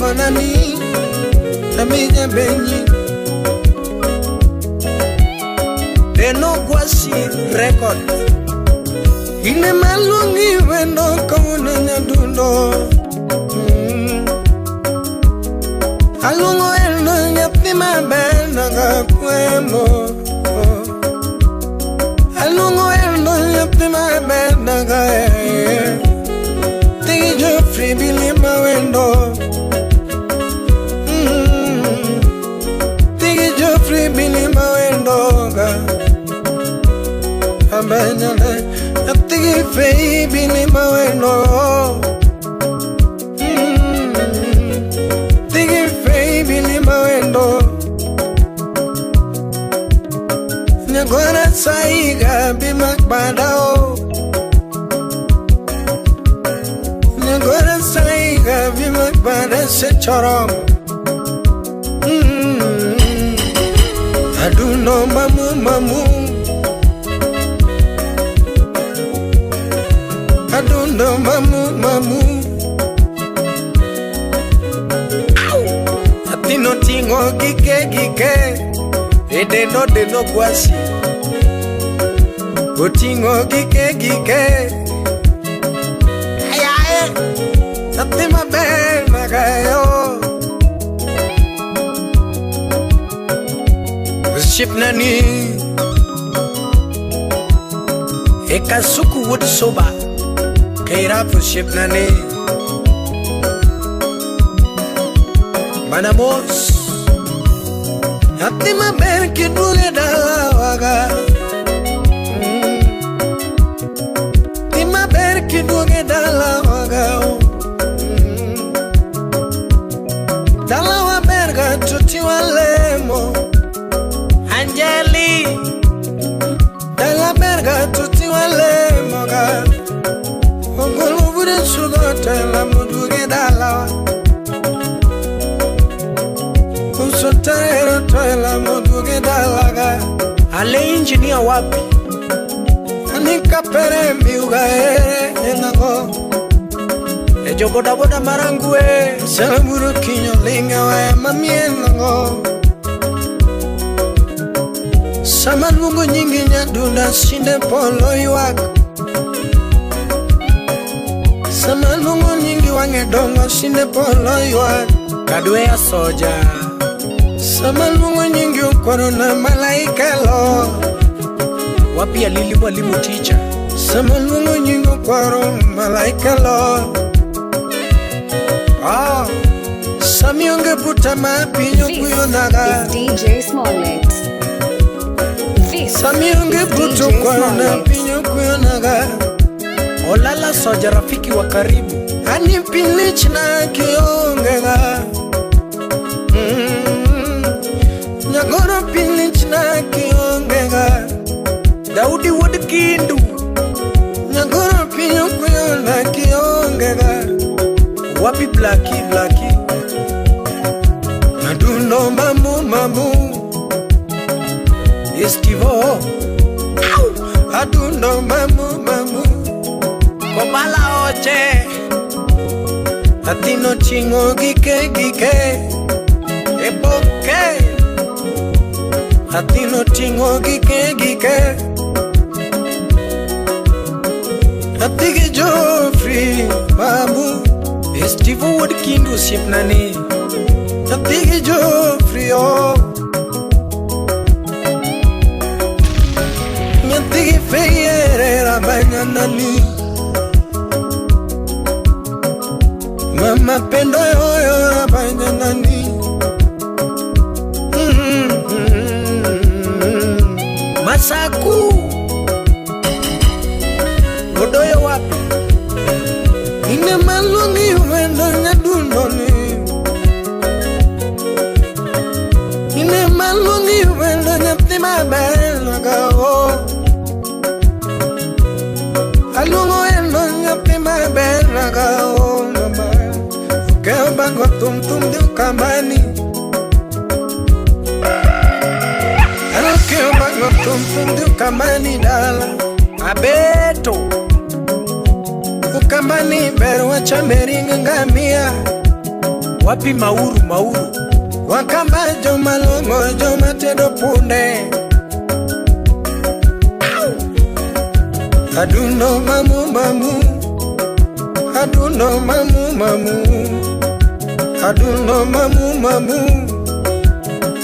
dongo nani Amija benyi Deno Gwasi Record Ine maluongi wendo kawuono nyadundo. Aluongo eno nyathi maber naga kwemo. Aluongo eno nyathi maber naga Tigi Geoffrey Bilima wendo. Tigi Geoffrey Bilima wendo ga. Abanyale Tigi Fei Bilima wendo. Tigi Fei Bilima wendo. Nyagora saiga bimakbadao. Nyagora saiga bimakbada sechorom. Aduno mamu mamu. Aduno mamu mamu. Atino tingo gike gike. Edeno deno gwasi. Otingo gike gike. Ayae. Nyathi maber magayo. Osiepnani E Kasuku wuod Suba. Keirap osiepnani Mana mos. Nyathi maber kiduogo e dalawaga. Nyathi maber kiduogo e dalawaga. Dalawa ber ga to tiwalemo. Anjeli. Dala ber ga to tiwalemo ga. Ogolo bure sugo tela muduogo e dalawa. Usotero tela muduogo e dalaga. Ale engineer wapi? Anika pere miuga ere engago. Ejo boda boda marangue. Salamuru kinyo linga wa mamiengo. Sama luongo nyingi nyadunda sinde polo ywak. Sama luongo nyingi wang'e dongo sinde polo ywak. Kadwe asoja. Sama luongo nyingi okwaro na malaika lo. Wapi alili mwalimu teacher. Sama luongo nyingi okwaro malaika lo. Ah, Sami onge puta ma piny okuyo naga. This is DJ Smollett. This Sami onge is puta DJ okwaro na Smollett. piny okuyo naga. Olala soja rafiki wa karibu. Ani pilich na kionge ga. Nyagoro pilich na kionge ga. Daudi wuod Kindu. Nyagoro piny okuyo na kionge ga. Wapi Blaki Blaki. Adundo mamu mamu. Estivo. Adundo mamu mamu. Kobala oche. Atino chingo gike gike. Eboke. Atino chingo gike gike. Atigi Geoffrey babu. Estivo wuod Kindu osiepnani. Atigi Geoffrey oh. Nyathigi feyere rabanyanani. Mama pendo yoyo rabanyanani. Masaku. Odoyo wapi? Ine maluongi wendo nyadundoni. Ine maluongi wendo nyathi maber naga o. Aluongo eno nyathi maber naga o mama. Okeo bango tum tum di ukambani. Okeo bango tum tum di ukambani dala. Abeto. Ukambani ber wachame ring ngamia. Wapi mauru mauru. Wakamba joma long'o joma tedo punde. Adundo mamu mamu. Adundo mamu mamu. Adundo mamu mamu.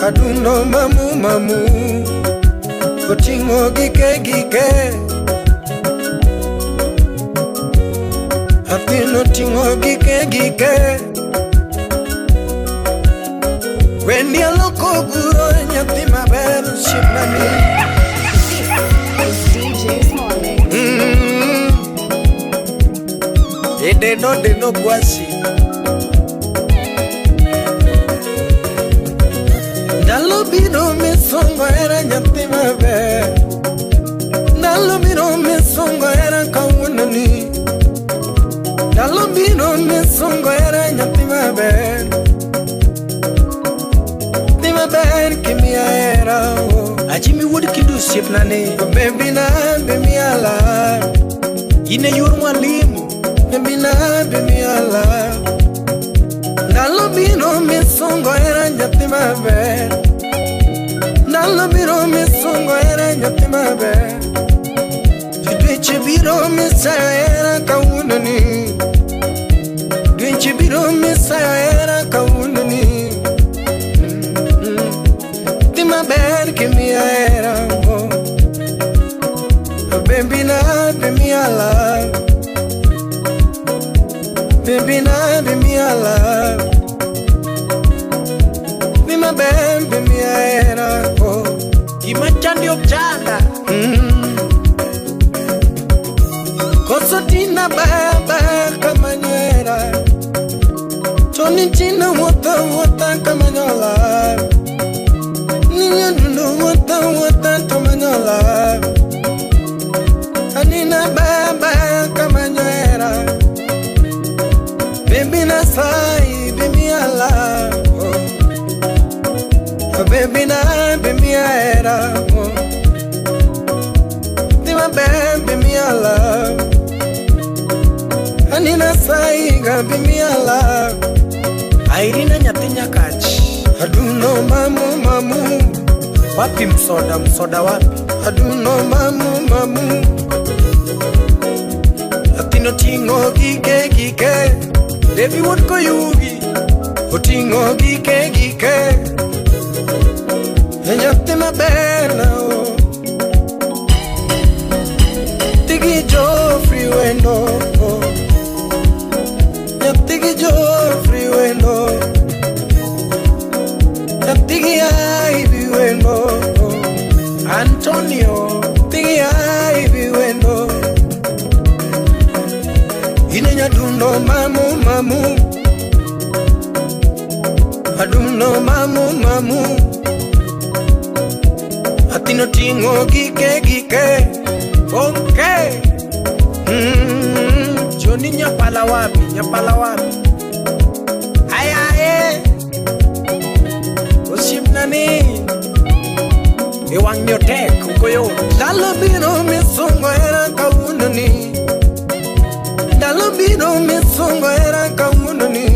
Adundo mamu mamu. Oting'o gike gike. Athino ting'o gike gike. Wendi aloko guro nyathi maber osiepnani. This is DJ Smallmix. Edeno deno kwasi. Ndalo biro misungo hera nyathi maber. Ndalo biro misungo hera kawuononi. Ndalo biro misungo hera nyathi maber. Nyathi maber kimiya hera oh. Ajimi wuod Kindu osiepnani. Baby na be miya love. In e yor mwalimu. Baby na be miya love. Ndalo biro misungo hera nyathi maber. Ndalo biro misungo hera nyathi maber. Dweche biro misayo hera kawuononi. Dweche biro misayo hera kawuononi. Nyathi maber kimiya hera oh. Baby na be miya love. Baby na be miya love. Be my baby miya hera oh. Gima chandi ok chanda. Koso tina baba kamanyera. Toni tina wota wota kamanyola. Ninya dundu wota wota kamanyola. Anina baba kamanyera. Baby na sai be mi ala oh. Baby na be mi era oh. Be my baby mi ala. Anina saiga be mi ala. Irina nyathi Nyakach. Aduno mamu mamu. Wapi msoda msoda wapi? Aduno mamu mamu. Athino ting'o gike gike. Devi wuod Koyugi. Oting'o gike gike. E nyathi maber na o. Tigi Geoffrey wendo. Nyathi gi Geoffrey wendo. Nyathi gi Ivy wendo. Antonio. Nyathi gi Ivy wendo. Ine nyadundo mamu mamu. Adundo mamu mamu. Athino ting'o gike gike. Onke. Joni nyapala wapi? Nyapala wapi? Ayaye. Osiepnani. E wang'ni otek ok oyot. Ndalo biro misungo hera kawuononi. Ndalo biro misungo hera kawuononi.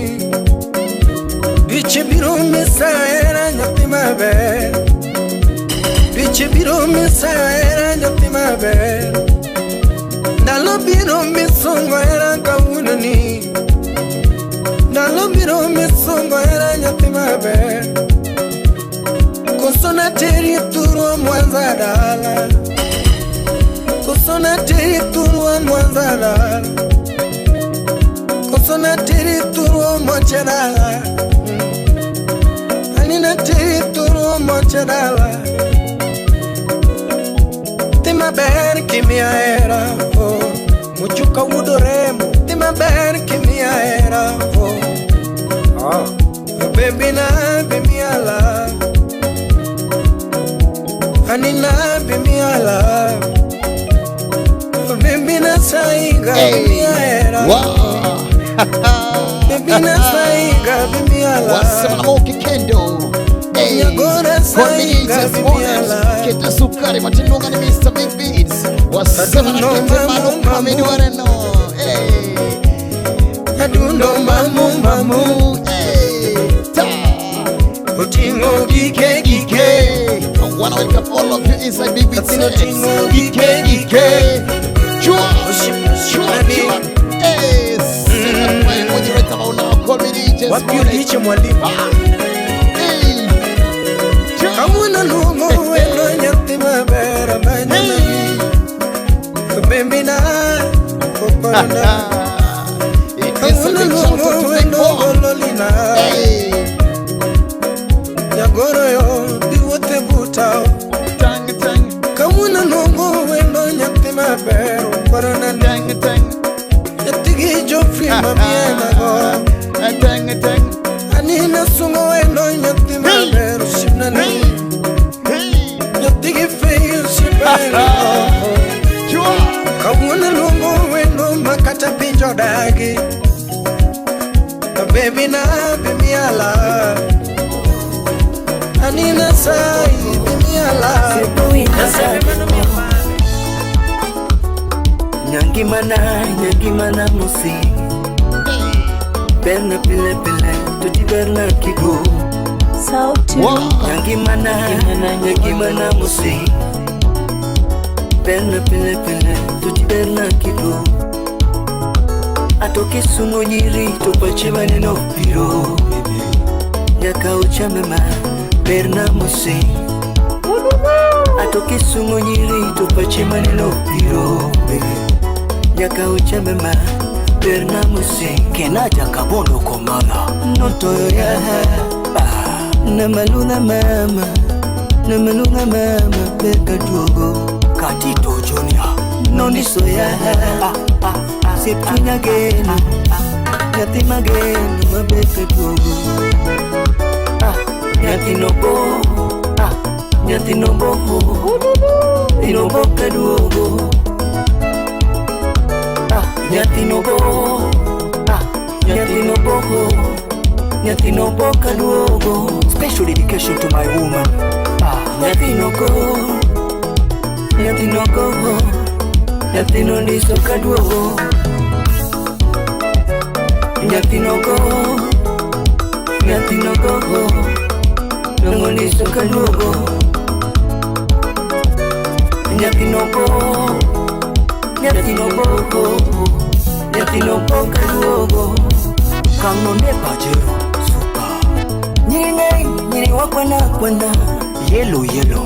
Dweche biro misayo hera nyathi maber. Dweche biro misayo hera nyathi maber. Ndalo biro misungo hera kawuononi. Ndalo biro misungo hera nyathi maber. Koso nateri thurwa Mwanza dala. Koso nateri thurwa Mwanza dala. Koso nateri thurwa moche dala. Ani nateri thurwa moche dala. Nyathi maber kimiya hera oh. Muchuka wuod Oremo. Nyathi maber kimiya hera oh. Ah. Baby na be miya love. Anina be miya love. Baby na saiga be miya hera. Wow. Baby na saiga be miya love. Wasema na Moki Kendo. Hey. Nyagora saiga be miya love. Kete sukari matinunga ni Mr. Big Beats. Wasema na Kete Manu Kamini Wareno. Hey. Adundo mamu mamu. Hey. oting'o gike gike. I wanna welcome all of you inside Big Beat Nyathino Sets. oting'o gike gike. Chua, chua, chua. Hey, set up my emoji right about now. Call me DJ Wapi Smollett. uliche mwalimu? Hey, chua. Kawuono luongo wendo nyathi maber amanyona. Hey. Bembina okorona. It is a Kawuono big shout luongo out to Big wendo Boy. gololina. Hey, Nyagoro yo biwuothe buta. tang, tang, Kawuono luongo wendo nyathi maber okorona. tang, tang. Nyathi gi Geoffrey mamienago. Tang, tang. Anina sungo wendo nyathi maber osiepnani. Hey, hey. Nyathi gi Faith osiepena. Chua. Kawuono luongo wendo ma kata pinj odagi. Baby na bimiala. Anina sai bimiala. Nyangimana, nyangimana musi. Berna pile pile, tuti berna kigo. Sauti. Wow. Nyangimana, nyangimana musi. Berna pile pile, tuti berna kigo. Atoke sumo nyiri, to pache maneno biro. Nyaka uchame ma, berna musi. Atoke sumo nyiri, to pache maneno biro. Nyaka uchame ma, berna musi. Kenaja kabondo komala. Notoyo ya, na maluna mama, na maluna mama, beka duogo. Katito Junior, nondiso ya, septunya geno, nyathi mageno mabeka duogo. Nyathi nobo, nyathi nobo, inobo kaduogo. Nyathi nobo, nyathi nobo, nyathi nobo kaduogo. Special dedication to my woman. Nyathi nogo, nyathi nogo, nyathi nondiso kaduogo. Nyathi nogo, nyathi nogo, nongondiso kaduogo. Nyathi nogo, nyathi nogo, nyathi nogo kaduogo. Kangno ne pajero super. Nyiri ngai, nyiri wakwana kwana. Yellow yellow.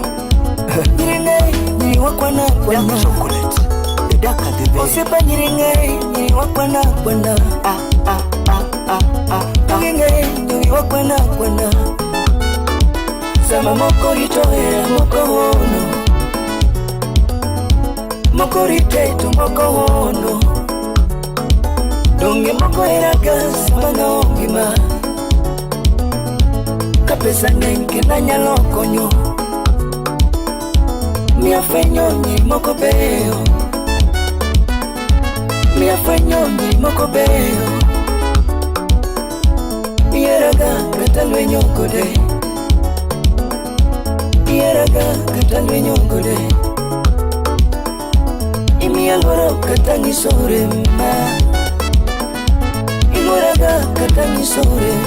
Nyiri ngai, nyiri wakwana kwana. Dark chocolate. The darker the better. Osepa nyiri ngai, nyiri wakwana kwana. Ah ah ah ah ah. Nyiri ngai, nyiri wakwana kwana. Sama moko ritoera moko hono. Moko riteto moko hono. Donge moko eraga sama ngima. Ka pesa ng'eny kendo anyalo konyo. Miya fwenyo nyiri moko beyo. Miya fwenyo nyiri moko beyo. Iheraga kata lweny kode. Iheraga kata lweny kode. Imiya luoro kata nyiso rem ma. Iluoraga kata nyiso rem.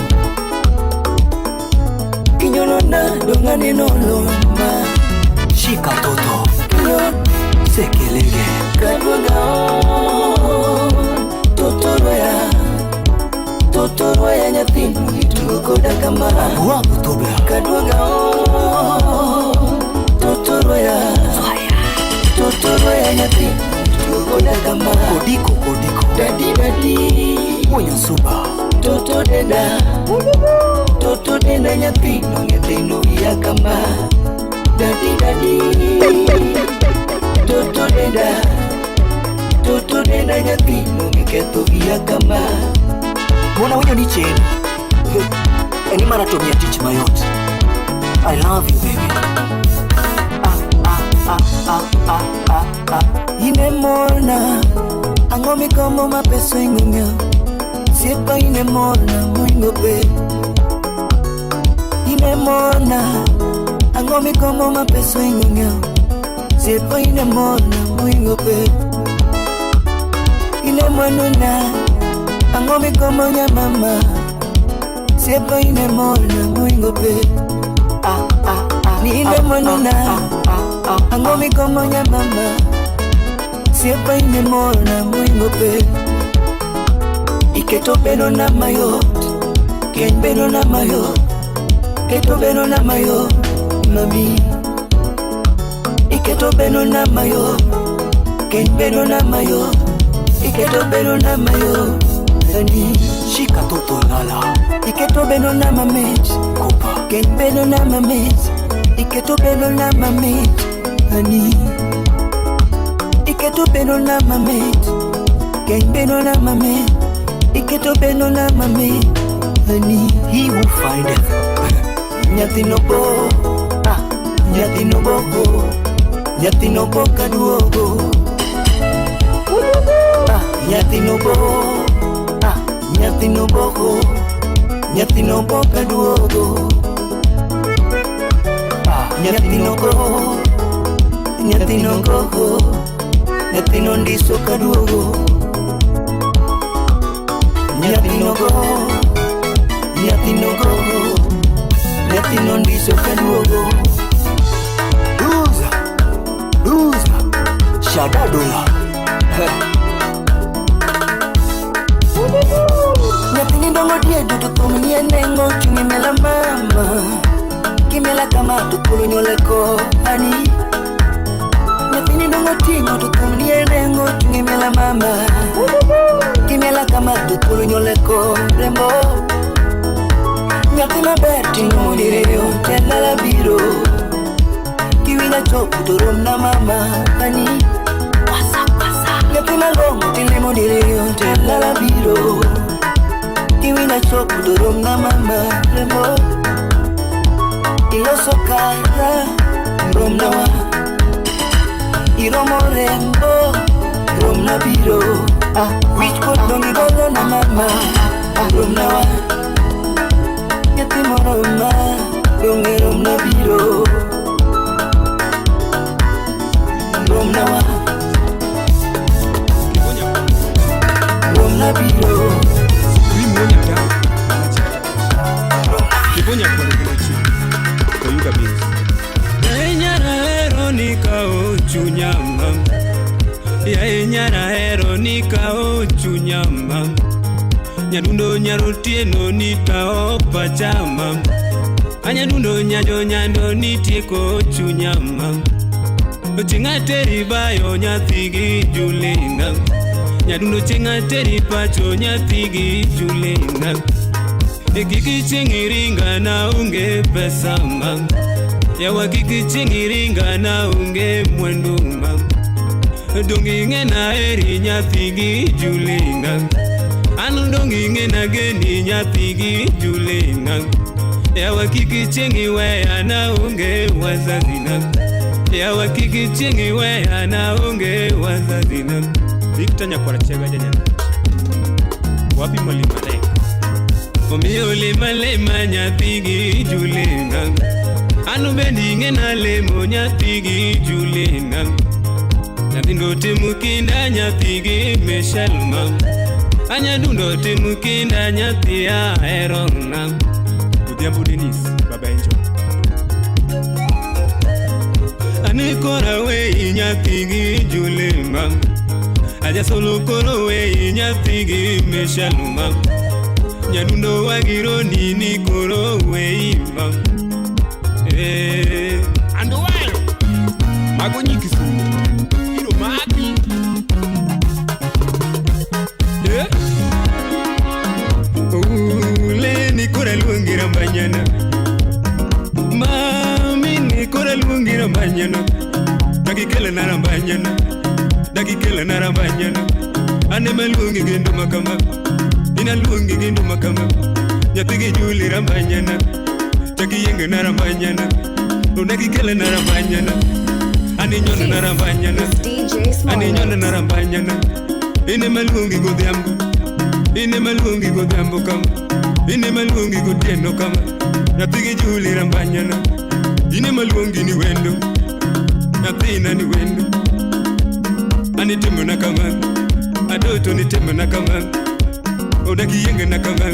Kinyonona dong aneno lomba. Shika toto. Kinyon. Sekelege. Kaduoga o. Toto roya. Toto roya nyathino itugo koda kama. Wapo tobla. Kaduoga o. Toto roya. Toto roya nyathino itugo koda kama. Kodiko kodiko. Dadi dadi. Mwenye suba. Toto denda. Toto denda nyathino nyathino wiya kama. Dadi dadi. Toto denda. Toto denda nyathino miketho wiya kama. Mbona winyo ni chien? Eni mana to miya tich mayot. I love you baby. Ah ah ah ah ah ah ah. Ine morna. Ang'o mikomo ma peso ing'o. Siepa ine morna moingo be. Ine morna. Ang'o mikomo ma peso ing'o. Siepa ine morna moingo be. Ine mwanuna. Ang'o mikomo nya mama. Siepa ine morna moingo be. Nindo monona Ango mikomo nya mama Siepa ine mona muingo pe Iketo beno na mayot Ken beno na mayot Keto beno na mayot Mami Iketo beno na mayot Ken beno na mayot Iketo beno na mayot Nani Shika toto lala Iketo beno na mamit Kopa Ken beno na mamit Iketo beno na mamit Honey Iketo beno na mamit Ken beno na mamit Iketo beno na mamit Honey He who findeth Nyathi no bo Nyathi no bo Nyathi no bo kaduogo Nyathi no bo Nyathi no bo Nyathi no bo kaduogo Nyathi no go Nyathi no go Nyathi no ndiso kaduogo Nyathi no go Nyathi no go Nyathi no ndiso kaduogo Duza Duza Shadadola Nyathini dongo diedo to thum nie nengo chungi mela mama Kimela kama to thuolo nyoleko ani Nyathini dongo tingo to thum nie nengo chungi mela mama Kimela kama to thuolo nyoleko rembo Nyathi maber tingo diriyo telala biro Kiwinja chopo to rom na mama ani Nyathi malong'o tilimo diriyo telala biro Kiwinja chopo to rom na mama rembo Iloso kara rom na wa Iromo rembo rom na biro Wich kuot dong' igolo na mama rom na wa Nyathi moro ma dong' rom na biro Rom na wa Rom na biro Kibonya kwa kendo Koyuga beats. Nyara hero ni kao chunyama. Ya nyara hero ni kao chunyama. Nyadundo nyarotieno ni kao pachama. Anyadundo nyajo nyando ni tieko chunyama. Chinga teri bayo nyathigi julina. Nyadundo chinga teri pacho nyathigi julina. Kiki chingiringa na unge pesa ma Yawa kiki chingiringa na unge mwendu ma Dongi ngena eri nyathigi julina Anu dongi ngena geni nyathigi julina Yawa kiki chingi weya na unge wazazina Yawa kiki chingi weya na unge wazazina Victor Nyakwara Chega janyana Wapi mwalimu Alek Omiyo lema lema nyathigi julina Anu bendi ngena lemo nyathigi julina Nyathindo timo kinda nyathigi Michelma Anyadundo timo kinda nyathi aherona Odhiambo Dennis, Baba Angel Ani kora wei nyathigi julima Ajasolo koro wei nyathigi Michelma Nyadundo wagiro nini koro weima Anduwayo Mago nyi Kisumu Iro maki Ule ni kora luongira manyana Mami ni kora luongira manyana Dakikele nara manyana Dakikele nara manyana Ane maluongi gendo makama Ina luongi gendo makama Nyathigi juli rambanyana Chaki yenge narambanyana Unakikele narambanyana Ani nyono narambanyana Ani nyono narambanyana Ine maluongi godhiambo Ine maluongi godhiambo kama Ine maluongi gotieno kama Nyathigi juli rambanyana Ine maluongi ni wendo Nyathina ni wendo Ani timona kama Adoto ni timona kama Odaki yenge na kama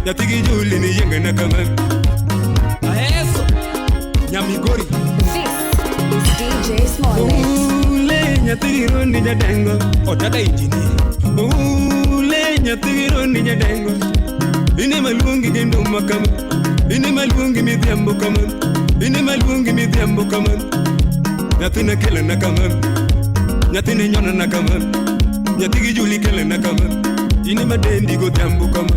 Nyathigi juli ni yenge na kama Aheso Nyamigori. This is DJ Smollett. Ule nyathigiro ni jadengo otata ijini. Ule nyathigiro ni jadengo. Ine maluongi gi nduma kama. Ine maluongi midhiambo kama. Ine maluongi midhiambo kama. Nyathina kelena kama. Nyathini nyonana kama. Nyathigi Juli kelena kama. Ine madendi godhiambo kama.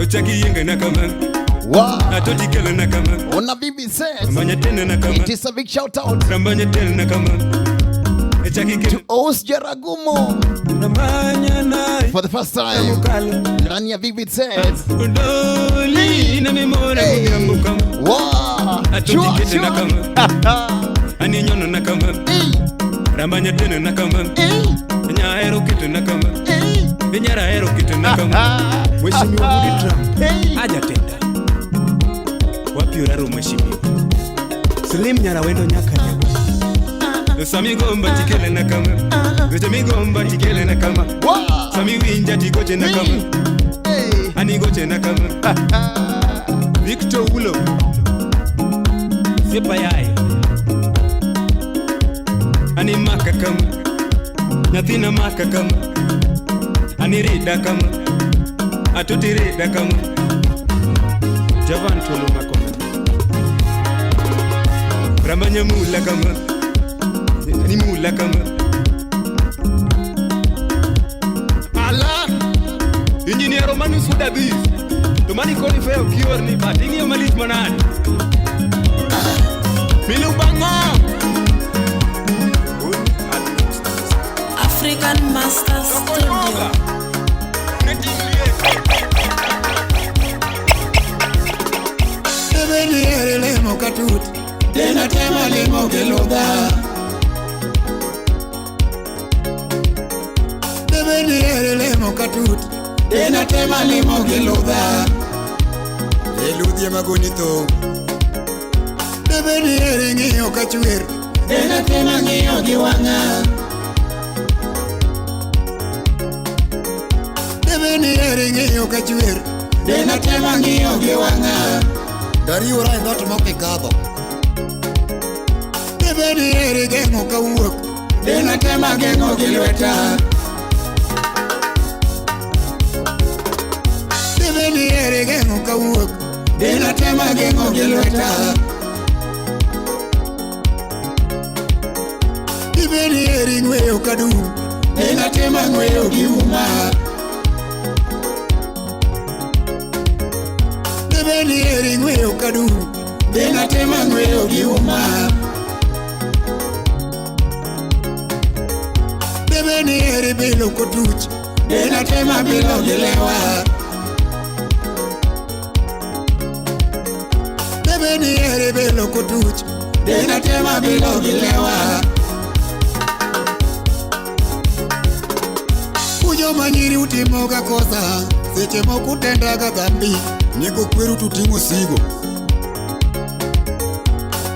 Ochaki yiengena kama. Wow. Atoti kelena kama. Ona bibi says Rambanya tena na kama. It is a big shout out Rambanya tena na kama. To Os Jeragumo for the first time ndani ya Vivid Sets. Hey. Wow. Aninyono na kama. Rambanya tena na kama. Nyaero kitu na kama. Nyara ero kitu na kama. Mheshimiwa Willy Trump hajatenda. Wapi uraro mheshimiwa? Slim Nyara wendo nyaka nyago. Sami gomba tikele na kama. Sami gomba tikele na kama. Sami winja tigoche na kama. Ani goche na kama. Victor Ulo. Sepa yai. Ani maka kama. Nyathina maka kama. Ani rida kama. Atoti rida kama. Javan tolo makoma. Ramanya mula kama. Ni mula kama. Ala Engineer Romani Sudabis. To mani koni feo kior ni bat. Ing'iyo malich manade. Milu bango. African Master Studio. Lemo katut tena tema lemo geloga. Debeni lemo katut tena tema lemo geloga. Eludie magonito. Debeni ng'iyo kachwer tena tema ng'iyo gi wang'a. Debeni ng'iyo kachwer tena tema ng'iyo gi wang'a. Dariwora e dhoot mokikadho. Debedi eri geng'o kawuok, dena tema geng'o gi lweta. Debedi eri geng'o kawuok, dena tema geng'o gi lweta. Debedi eri ng'weyo kadum, dena tema ng'weyo gi uma. Debedi eri ng'weyo kadum, dena tema ng'weyo gi uma. Debedi eri bilo kotuch, dena tema bilo gi lewa. Debedi eri bilo kotuch, dena tema bilo gi lewa. Ujo manyiri utimoga kosa, seche moko utendaga dhambi. Nego kweru tuting'o sigo.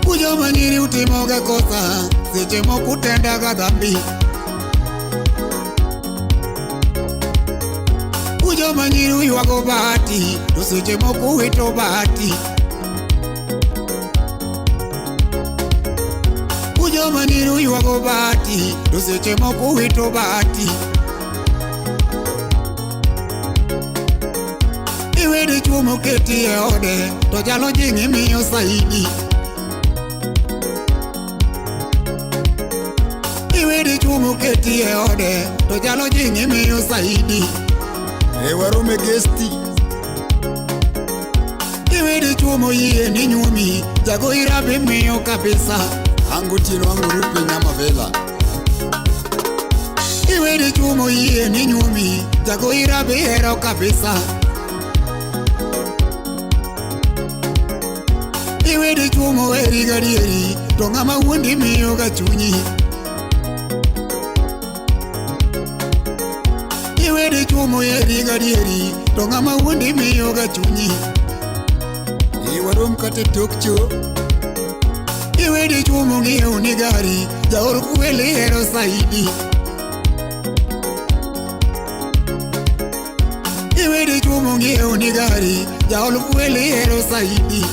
Ujo manyiri utimoga kosa, seche moko utendaga dhambi. Ujo manyiri uywago bahati, to seche moko uwito bahati. Ujo manyiri uywago bahati, to seche moko uwito bahati. Iwe dichuo moketi e ode, to jalo jing'i miyo saidi. Iwe dichuo moketi e ode, to jalo jing'i miyo saidi. E warome gesti. Iwe dichuo moyie ni nyuomi, jago irabi miyo kabisa. Angu tino angu rupe nyama vela. Iwe dichuo moyie ni nyuomi, jago irabi hero kabisa. Iwe dichuo moheri gadieri, to ng'ama wuondi miyo ga chunyi. Iwe dichuo moheri gadieri, to ng'ama wuondi miyo ga chunyi. E warom kata tok cho. Iwe dichuo mong'iewo ni gari, jaor kwele hero saidi. Iwe dichuo mong'iewo ni gari, jaor kwele hero saidi.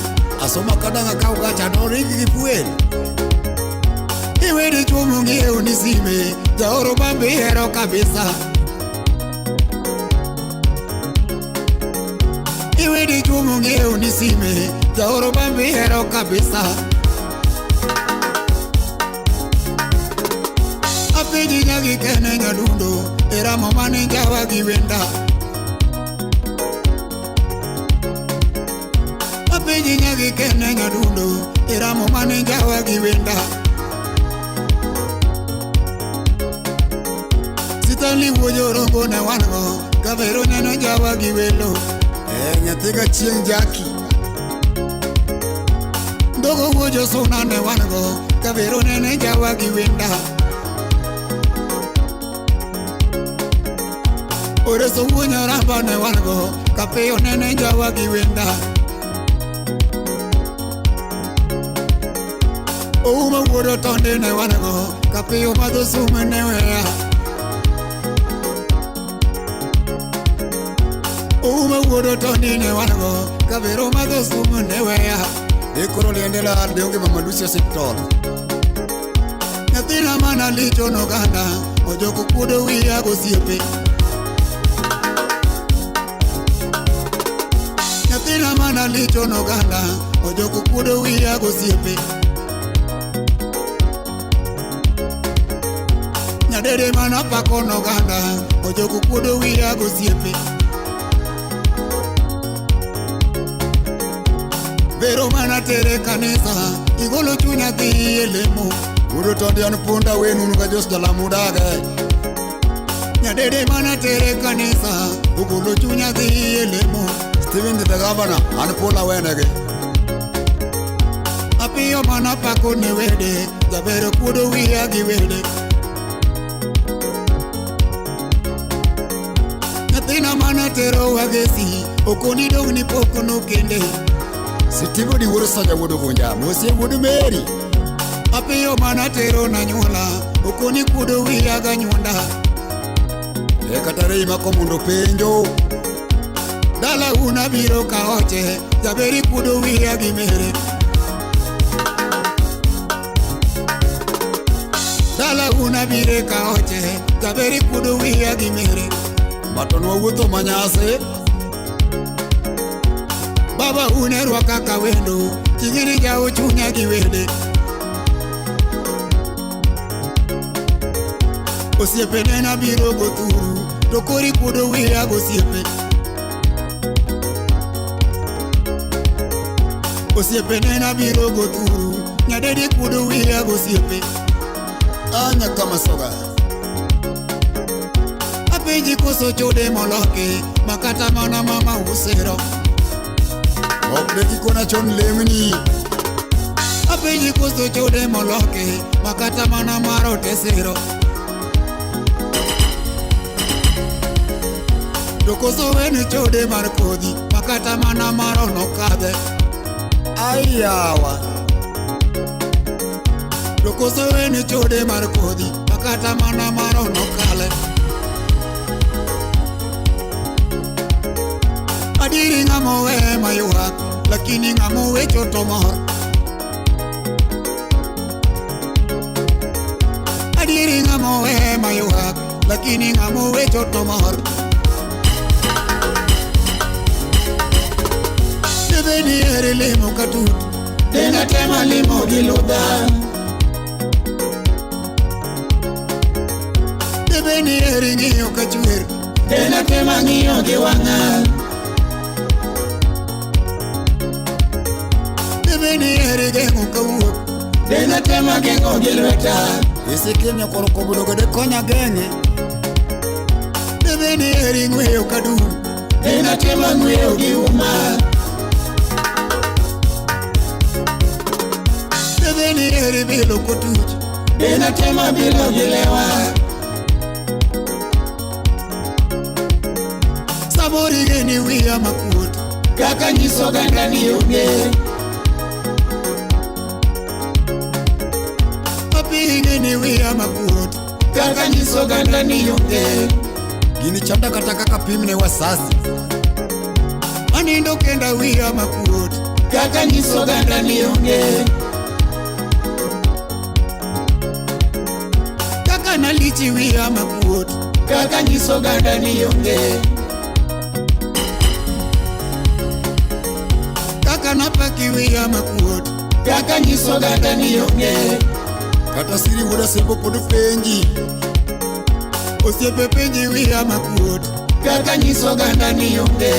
Asoma kadanga kaw gacha noring gi fuel. Iwe dichuo mong'iew ni sime, jaoro bambe ihero kabisa. Iwe dichuo mong'iew ni sime, jaoro bambe ihero kabisa. Apenji nyagi kene nyadundo, eramo mane njawa gi wenda. Apenji nyagi kene nyadundo, eramo mane njawa gi wenda. Sitali wuoyo ne wango, kavero neno njawa gi welo. Nyathi chieng' jaki. Ndogo wuoyo suna ne wango, kavero neno njawa gi wenda. Oreso wuoyo ramba ne wango, kapeyo neno njawa gi wenda. Ouma wuoyo tonde ne wango, kapeyo madho sume ne weya. Ouma wuoyo tonde ne wango, kavero madho sume ne weya. Ekoro liende lal de onge mama Lucy osiptal. Nyathina mana licho noganda, ojoko kuodo wiya gosiepe. Nyathina mana licho noganda, ojoko kuodo wiya gosiepe. Nyadede mana pako noganda, ojoko kuodo wiya gosiepe. Vero mana tere kanisa, igolo chunya dhi e lemo. Wuodo tonde an punda wenunu ka Jos Jalamu dage. Nyadede mana tere kanisa, ogolo chunya dhi e lemo. Steven the governor, an pula wenege. Apiyo mana pako ne wede, jabero kuodo wiya gi wede. Nyathina mana tero wagesi, okoni dong' ni pok nokende. Sitivo di wuoro Saja wuod Ogunja, mosie wuod Mary. Apiyo mana tero na nyuola, okoni kuodo wiya ganyuonda. E kata rei mako mondo penjo. Dala una biro kaoche, jaberi kuodo wiya gi mere. Dala una bire kaoche, jaberi kuodo wiya gi mere. Matonwa wuotho manyase. Baba unerwa kaka wendo, ting'ini jawo chunya gi wede. Osiepene nabiro go thuru, to kori kuodo wiya gosiepe. Osiepene nabiro go thuru, nyadede kuodo wiya gosiepe. Anya kama soga. Apenji koso chode moloki, makata mana mama usero. Ok de kikona chon lemni. Apenji koso chode moloki, makata mana maro tesero. To koso wen chode mar kodhi, makata mana maro nokadhe. Ayawa. To koso wen chode mar kodhi, makata mana maro nokale. Adiri ng'amo we maywak, lakini ng'amo wecho to mor. Adiri ng'amo we maywak, lakini ng'amo wecho to mor. Debeni ere lemo katut, dena tema lemo gi ludha. Debeni ere ng'iyo kachwer, dena tema ng'iyo gi wang'a. Debeni ere geng'o kawuok, dena tema geng'o gi lweta. Esekiel nyakoro kobudo gode konya geng'e. Debeni ere ng'weyo kadum, dena tema ng'weyo gi uma. Debeni ere bilo kotuch, dena tema bilo gi lewa. Samoro igeni wiya makuot, kaka nyiso oganda ni onge. Apinge ni wiya makuot, kaka nyiso oganda ni onge. Gini chanda kata kaka pimne wasasi. Anindo kenda wiya makuot, Kaka nyiso oganda ni onge. Kaka nalichi wiya makuot. Kaka nyiso oganda ni onge. Kaka napaki wiya makuot. Kaka nyiso oganda ni onge. Kata siri wuoda sembo pod penji. Osiepe penji wiya makuot. Kaka nyiso oganda ni onge.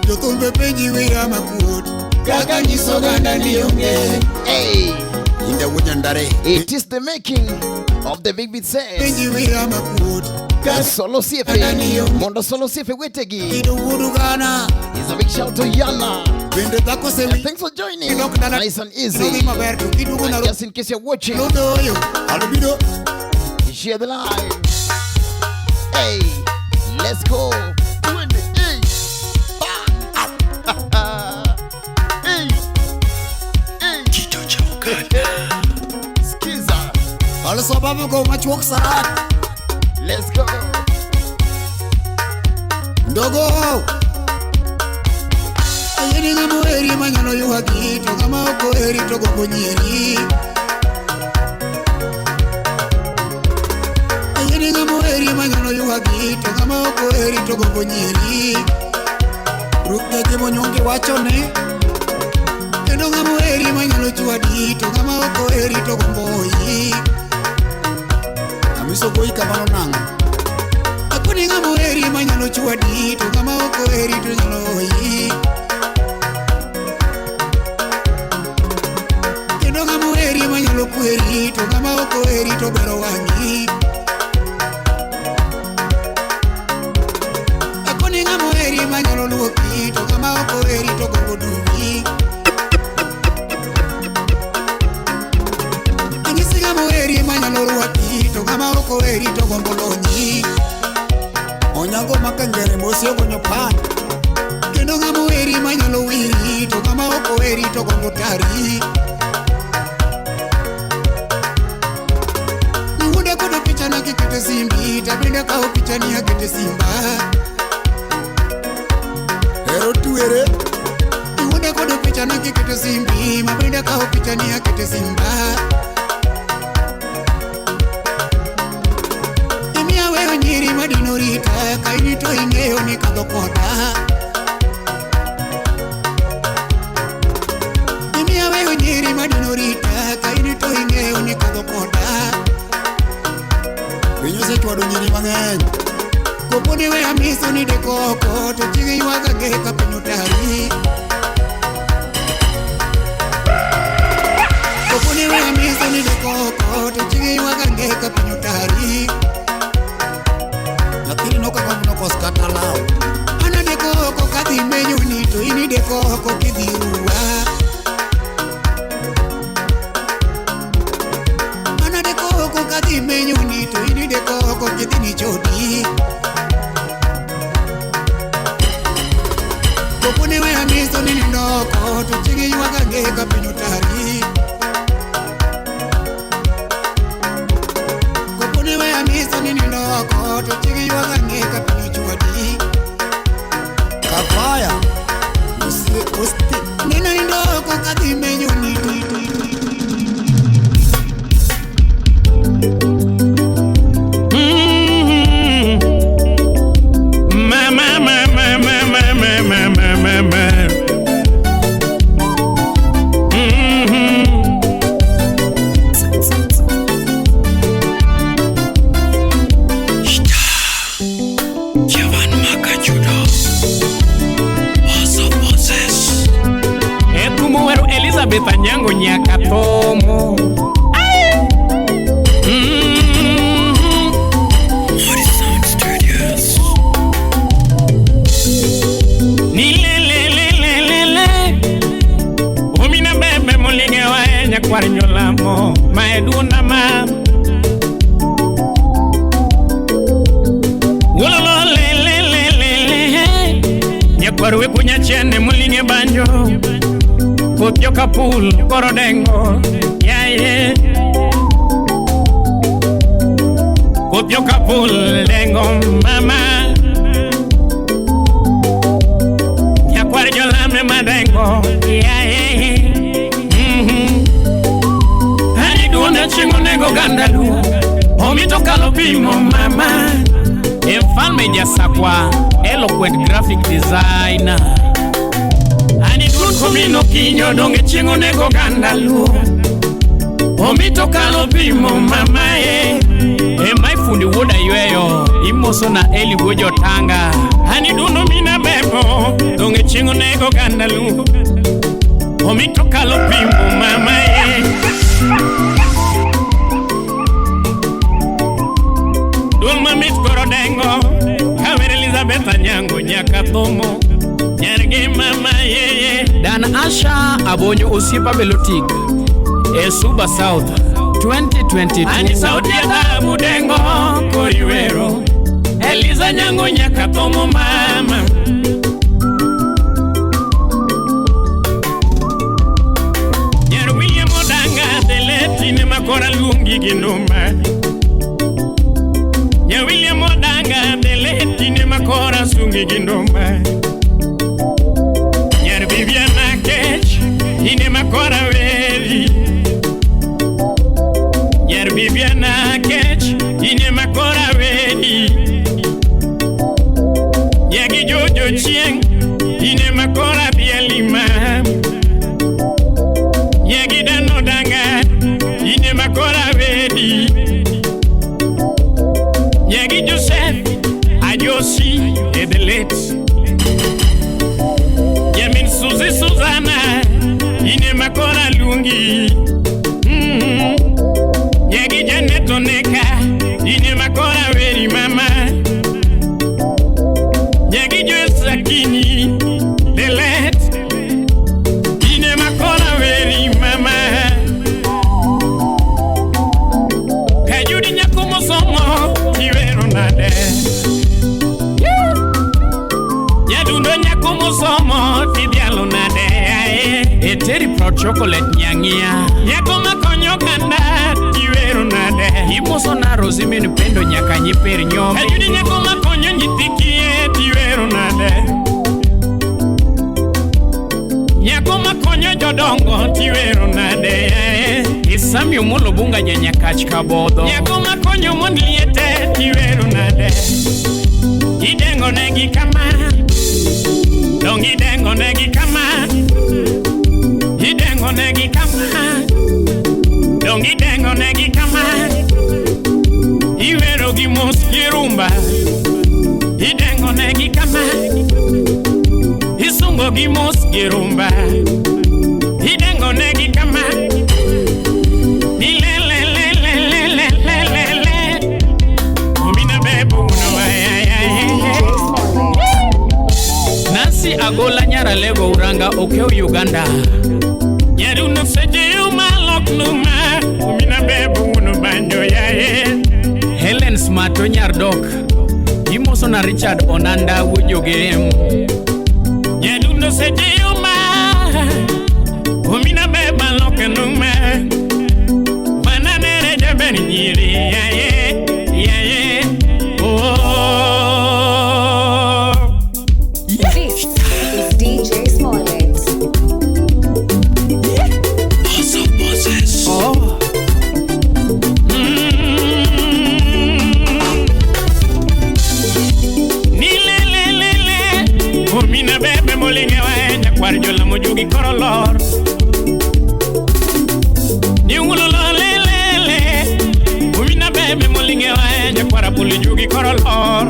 Jothumbe penji wiya makuot. Kaka nyiso oganda ni onge. Hey. Inda wuod Nyandare. It is the making of the big beat says. Penji wiya makuot. Solo Siefe. Mondo Solo Siefe Wetegi. It's a big shout to Yana. And thanks for joining. Nice and easy. And just in case you're watching, share the live. Hey, let's go. Hey. Hey. Skiza. Let's go. Ndogo. Ayeni ngamo eri manyano yuhaki to ngama oko eri to gombo nyieri. Ayeni ngamo eri manyano yuhaki to ngama oko eri to gombo nyieri. Rukja jimo nyonge wacho ne. Kendo ngamo eri manyalo chwadi to ngama oko eri to gombo oyi. Amiso goyi kamano nang'o? Akoni ngamo eri manyalo chwadi to ngama oko eri to nyalo oyi. Kendo ngamo eri manyalo kweri to ngama oko eri to bero wang'i. Akoni ngamo eri manyalo luoki to ngama oko eri to gombo dugi. Anyisi ngamo eri manyalo rwaki to ngama oko eri to gombo lonyi. Onyango makangere mosi ogonyo pan. Kendo ngamo eri manyalo wiri to ngama oko eri to gombo tari. Niwuonda kodo picha na kikete simbi tabende kawo picha ni akete simba. Hero tuere. Niwuonda kodo picha na kikete simbi mabende kawo picha ni akete simba. Imiya weyo nyiri madino rita kaini to ing'eyo ni kadho koda. Imiya weyo nyiri madino rita kaini to ing'eyo ni kadho koda. Piny osechwado nyiri mang'eny. Kopo ni weya miso ni deko oko to chieng' ywaga ang'e ka piny otari. Kopo ni weya miso ni deko oko to chieng' ywaga ang'e ka piny otari. Nyathini nokagomb nokos kata law. An adeko oko kadhi menyo ni to in ideko oko kidhi ruwa. An adeko oko kadhi menyo ni to in ideko oko kidhi ni chodi. Kopo ni weya miso ni nindo oko to chieng' ywaga ang'e ka piny otari. Kopo ni weya miso ni nindo oko to chieng' ywaga ang'e ka piny ochwadi. Kafaya. Usi neno nindo oko kadhi menyo ni to. Elizabeth Anyango Nyakatomo. Studios. Ni le le le le le le. Omina bebe molinge wa nyakwar nyolamo maeduna ma. Wololo le le le le le. Nyakwar we kunya chene molinge banjo. Koth jokapul koro dengo yaye. Koth jokapul dengo mama. Jalame madengo yae. Ani duonda chieng' onego ganda luo. Omito kalo pimo mama. E mfalme Jasakwa, eloquent graphic designer. Ani duond komino kinyo donge chieng' onego ganda luo. Omito kalo pimo mama e. E mai fundi wuoda yweyo, imoso na Eli wuod Jotanga. Ani duondo mina bebo, donge chieng' onego ganda luo. Omito kalo pimo mama e. Duol mamit koro dengo, kawer Elizabeth Anyango nyaka thomo. Nyargi mama yeye. Dan Asha Abonyo osiepa Belotik e Suba South 2022. Ani sauti ya dhahabu dengo koriwero. Eliza Nyango nyaka thomo mama. Nyar William Odanga deletine makora luongi gi nduma. Nyar William Odanga deletine makora sungi gi nduma. Nyar Viviana Kech ine makora weri. Nyar Viviana Kech ine makora weri. Nyagi Jojo Chieng ine makora bialima. Nyagi Dano Danga ine makora weri. Nyagi Joseph Ajosi Edelet. Yamin Suzy Susanna ine makora lungi. Nyagi Janet Oneka ine makora weri mama. Nyagi Joyce Akinyi Delet ine makora weri mama. Kayudi nyako mosomo tiwero nade. Nyadundo nyako mosomo tidhialo nade. Eteri Proud Chocolate nyang'ia. Nyako makonyo ganda tiwero nade. Imoso na Rosemary Pendo nyaka nyiper nyombi. Kayudi nyako makonyo nyithi kiye tiwero nade. Nyako makonyo jodongo tiwero nade. Isami Omolo Bunga janyakach kabodho. Nyako makonyo mond liete tiwero nade. Idengo negi kama. Dong idengo negi kama. Idengo negi kama. Dong idengo negi kama. Iwero gi mos gi rumba. Idengo negi kama. Isungo gi mos gi rumba. Idengo negi kama. Ni le le le le le le le le le. Omina bebo uno ay ay ay. Nancy Agola Nyaralego Uranga Okeo Uganda. Nyaruno seje umalok numa. Omina bebo uno banjo yae. Helen Smarto Nyardok. Imoso na Richard Onanda Wujogem. Nyaruno seje uma. Omina beba loke numa. Mananere jaberi nyiri yae yae. Oh. This is DJ Smollett. Oh. Ni le le le le. Omina bebe molinge wae nyakwar jola mojugi korolor. Ni ungulolo le le le. Omina bebe molinge wae nyakwar apuli jugi korolor.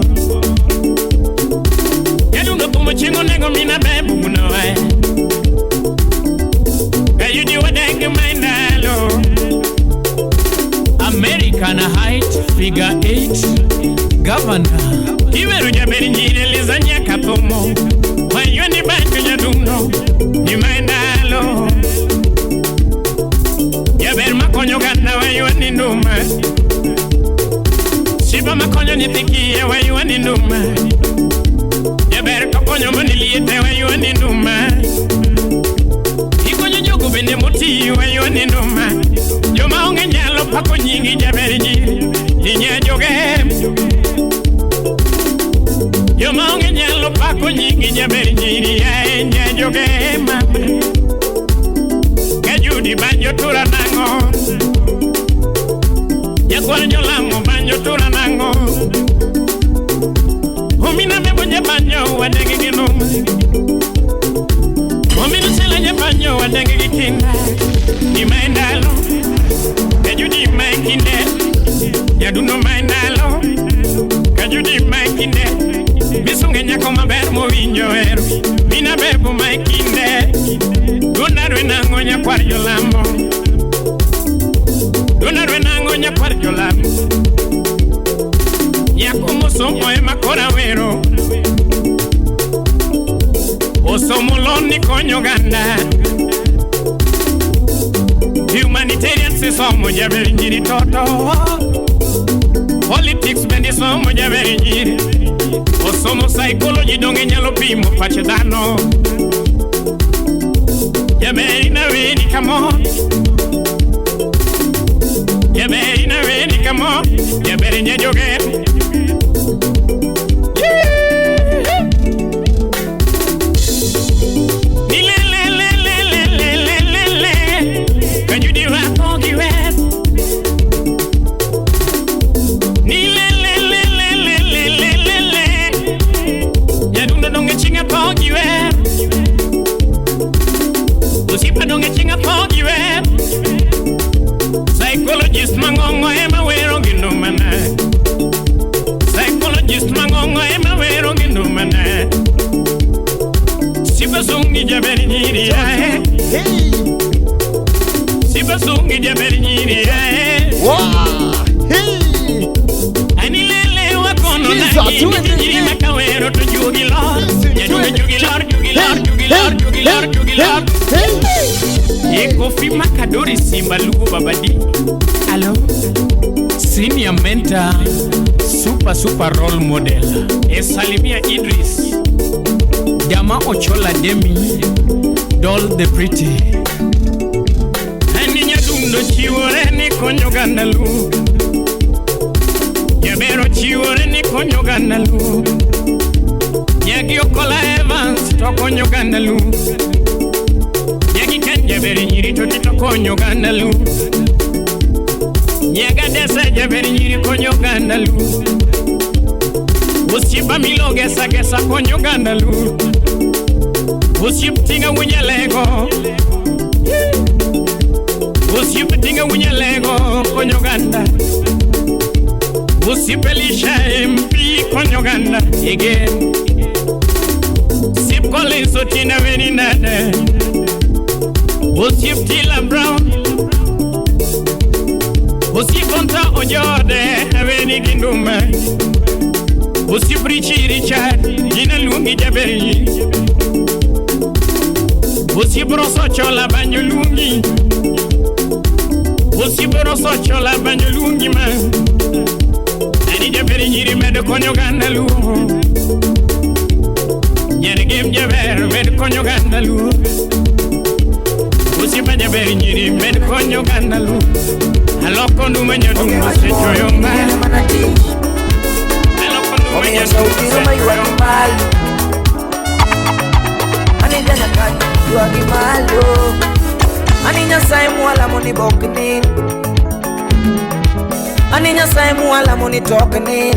Nyadundo thumo chieng' onego mina bebe uno wae. Kayudi wadenge maendalo. American height figure 8 governor. Iweru jaber nyiri Eliza nyaka thomo. Wayuani banjo nyadundo ni maendalo. Jaber makonyo ganda wayuani nduma. Siba makonyo nyithi kiye wayuani nduma. Jaber kokonyo moni liete wayuani nduma. Ikonyo jogo bende moti wayuani nduma. Joma onge nyalo pako nyingi jaber nyiri inya joge. Joma onge nyalo pako Apako nyingi jaber nyiri yae nyajoge mama. Kajudi banjo tura nang'o. Nyakwar jolamo banjo tura nang'o. Omina bebo nyabanjo wadegi gi numa. Omina sela nyabanjo wadegi gi kinda. Di maendalo, Kajudi maekinde. Nyadundo maendalo, Kajudi maekinde. Misunge nyako maber mowinjo hero. Mina bebo maekinde. Donarwe nang'o nyakwar jolamo. Donarwe nang'o nyakwar jolamo. Nyako mosomo ema kora wero. Osomo loni konyo oganda. Humanitarian somo jaber nyiri toto. Politics bende somo jaber nyiri. Osomo psychology donge nyalo pimo pach dhano. Jaber inaweni kamo. Jaber inaweni kamo. Jaber nyajoge. Psychologist mangongo ema wero gindumana. Psychologist mangongo ema wero gindumana. Sibasungi jaber nyiri yae. Sibasungi jaber nyiri yae. Ani lele wakono nagi nyiri makawero to jugi lor. Nyadume jugi lor, jugi lor, jugi lor, jugi lor, jugi lor. Kofi Makadori Simba Lugo Babadi. Hello. Senior mentor, super super role model. Esalimia Idris. Jama Ochola Demi, Doll the Pretty. Ani nyadundo chiwore ni konyo gandalu. Jabero chiwore ni konyo gandalu. Nyagi Okola Evans to konyo gandalu. Jaberi nyiri to tito konyo gandalu. Nyaga desa jaberi nyiri konyo gandalu. Usipa milo gesa gesa konyo gandalu. Usip tinga wunyalego. Usip tinga wunyalego konyo ganda. Usip Elisha MP konyo ganda. Again. Sip Collins otina weni nade. Osip Tila Brown. Osip Onta Ojode Aweni Ginduma. Osip Richie Richard Gina Lungi Jaberi. Osip Rosso Chola Banyo Lungi. Osip Rosso Chola Banyo Lungi ma. Ani Jaberi Nyiri Medo Konyo Gandalu. Nyergem Jaber Medo Konyo Gandalu. Usipa jaber nyiri med konyo gandalu. Aloko nduma nyadumba sechoyo ma. Aloko nduma nyadumba sechoyo ma. Ani jana yuagi malo. Ani nyasaye mwala moni bokni. Ani nyasaye mwala moni tokni.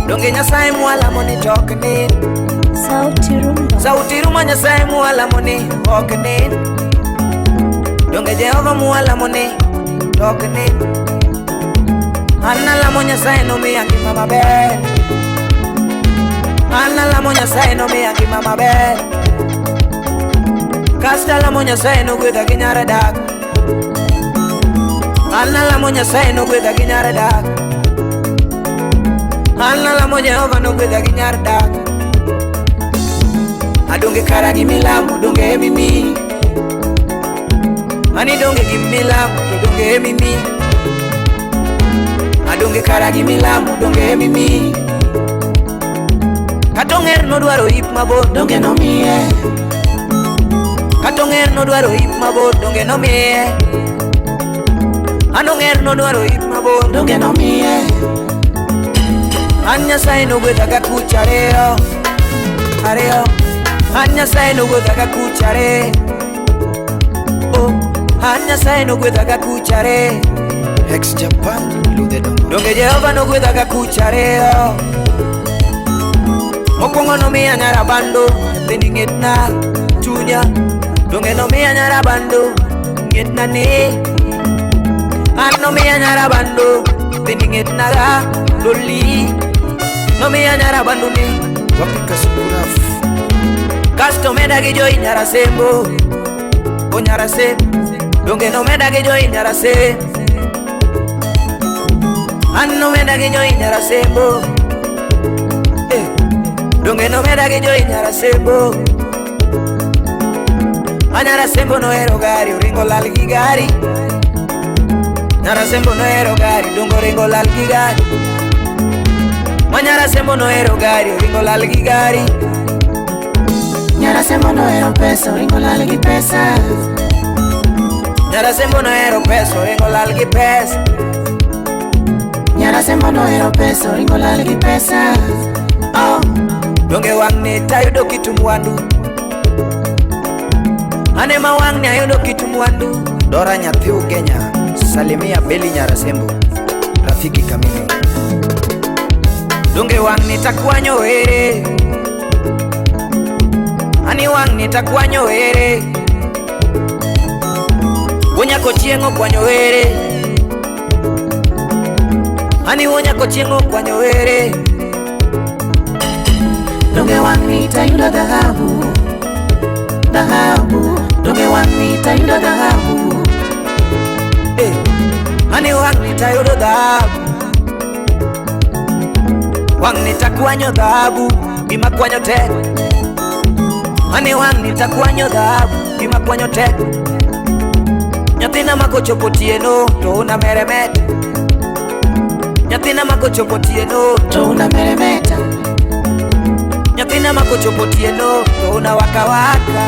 Donge nyasaye mwala moni tokni. Sauti Rumba. Sauti Rumba nyasaye mwala moni okni. Donge Jehova mwala moni tokni. Anna lamo nyasaye no miya ngima maber. Anna lamo nyasaye no miya ngima maber. Kasta lamo nyasaye no gwedha gi nyar dak. Anna lamo nyasaye no gwedha gi nyar dak. Anna lamo Jehova no gwedha gi nyar dak. Adonge kara gi milamo donge mimi. Ani donge gi milamo to donge mimi. Adonge kara gi milamo donge mimi. Katonger no dwaro ip mabor donge no miye. Katonger no dwaro ip mabor donge no miye. Anonger no dwaro ip mabor donge no miye. An Nyasaye nogwedha ga kucha ariyo ariyo. An Nyasaye nogwedha ga kucha ariyo. Oh, an Nyasaye nogwedha ga kucha ariyo. Ex Japan Ludhe Dongo. Donge Jehova nogwedha ga kucha ariyo. Mokwongo nomiya nyarabando, nyathini ng'etna chunya. Donge nomiya nyarabando, ng'etna ni. An nomiya nyarabando, nyathini ng'etna ga doli. Nomiya nyarabando ni. Wapika Sukuraf. Kasto meda gi joi nyarasembo, o nyarase. Donge nomeda gi joi nyarase. An nomeda gi joi nyarasembo. Eh. Donge nomeda gi joi nyarasembo. A nyarasembo nohero gari, oringo lal gi gari. Nyarasembo nohero gari, dongo oringo lal gi gari. Ma nyarasembo nohero gari, oringo lal gi gari. Nyarasembo nohero pesa, oringo lal gi pesa. Nyarasembo nohero pesa, oringo lal gi pesa. Nyarasembo nohero pesa, oringo lal gi pesa. Oh. Donge wang'ni tayudo kitu mwandu. Ane ma wang'ni ayudo kitu mwandu. Dora nyathi Ugenya. Salimia Beli Nyarasembo. Rafiki kamili. Donge wang'ni takwanyo were. Ani wang'ni takwanyo were. Wuonyako chieng' okwanyo were. Ani wuonyako chieng' okwanyo were. Donge wang'ni tayudo dhahabu, dhahabu. Donge wang'ni tayudo dhahabu. Eh, ani wang'ni tayudo dhahabu. Wang'ni takwanyo dhahabu, gima kwanyo tek. Ani wang'ni takwanyo dhahabu, gima kwanyo tek. Nyathina makochopo otieno to una meremeta. Nyathina makochopo otieno to una meremeta. Nyathina makochopo otieno to una waka waka.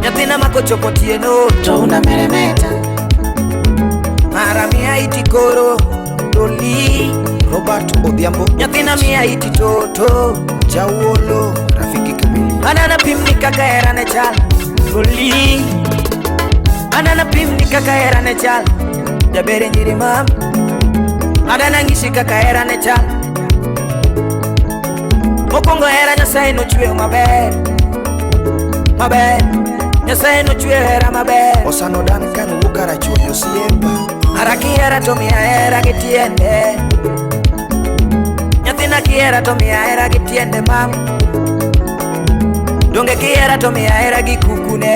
Nyathina makochopo otieno to una meremeta. Mara mia iti koro doli Robert Odhiambo. Nyathina mia iti toto Jawuolo Rafiki kamili. Anana pimni kaka hera ne chal doli. Anana pimni kaka hera ne chal jabere nyiri mam. Anana ng'isi kaka hera ne chal. Mokwongo hera Nyasaye nochweyo maber maber. Nyasaye nochweyo hera maber. Osano Duncan wuok Karachuonyo osiepa. Ara kihera to miya hera gi tiende. Nyathina kihera to miya hera gi tiende mam. Donge kihera to miya hera gi kukune.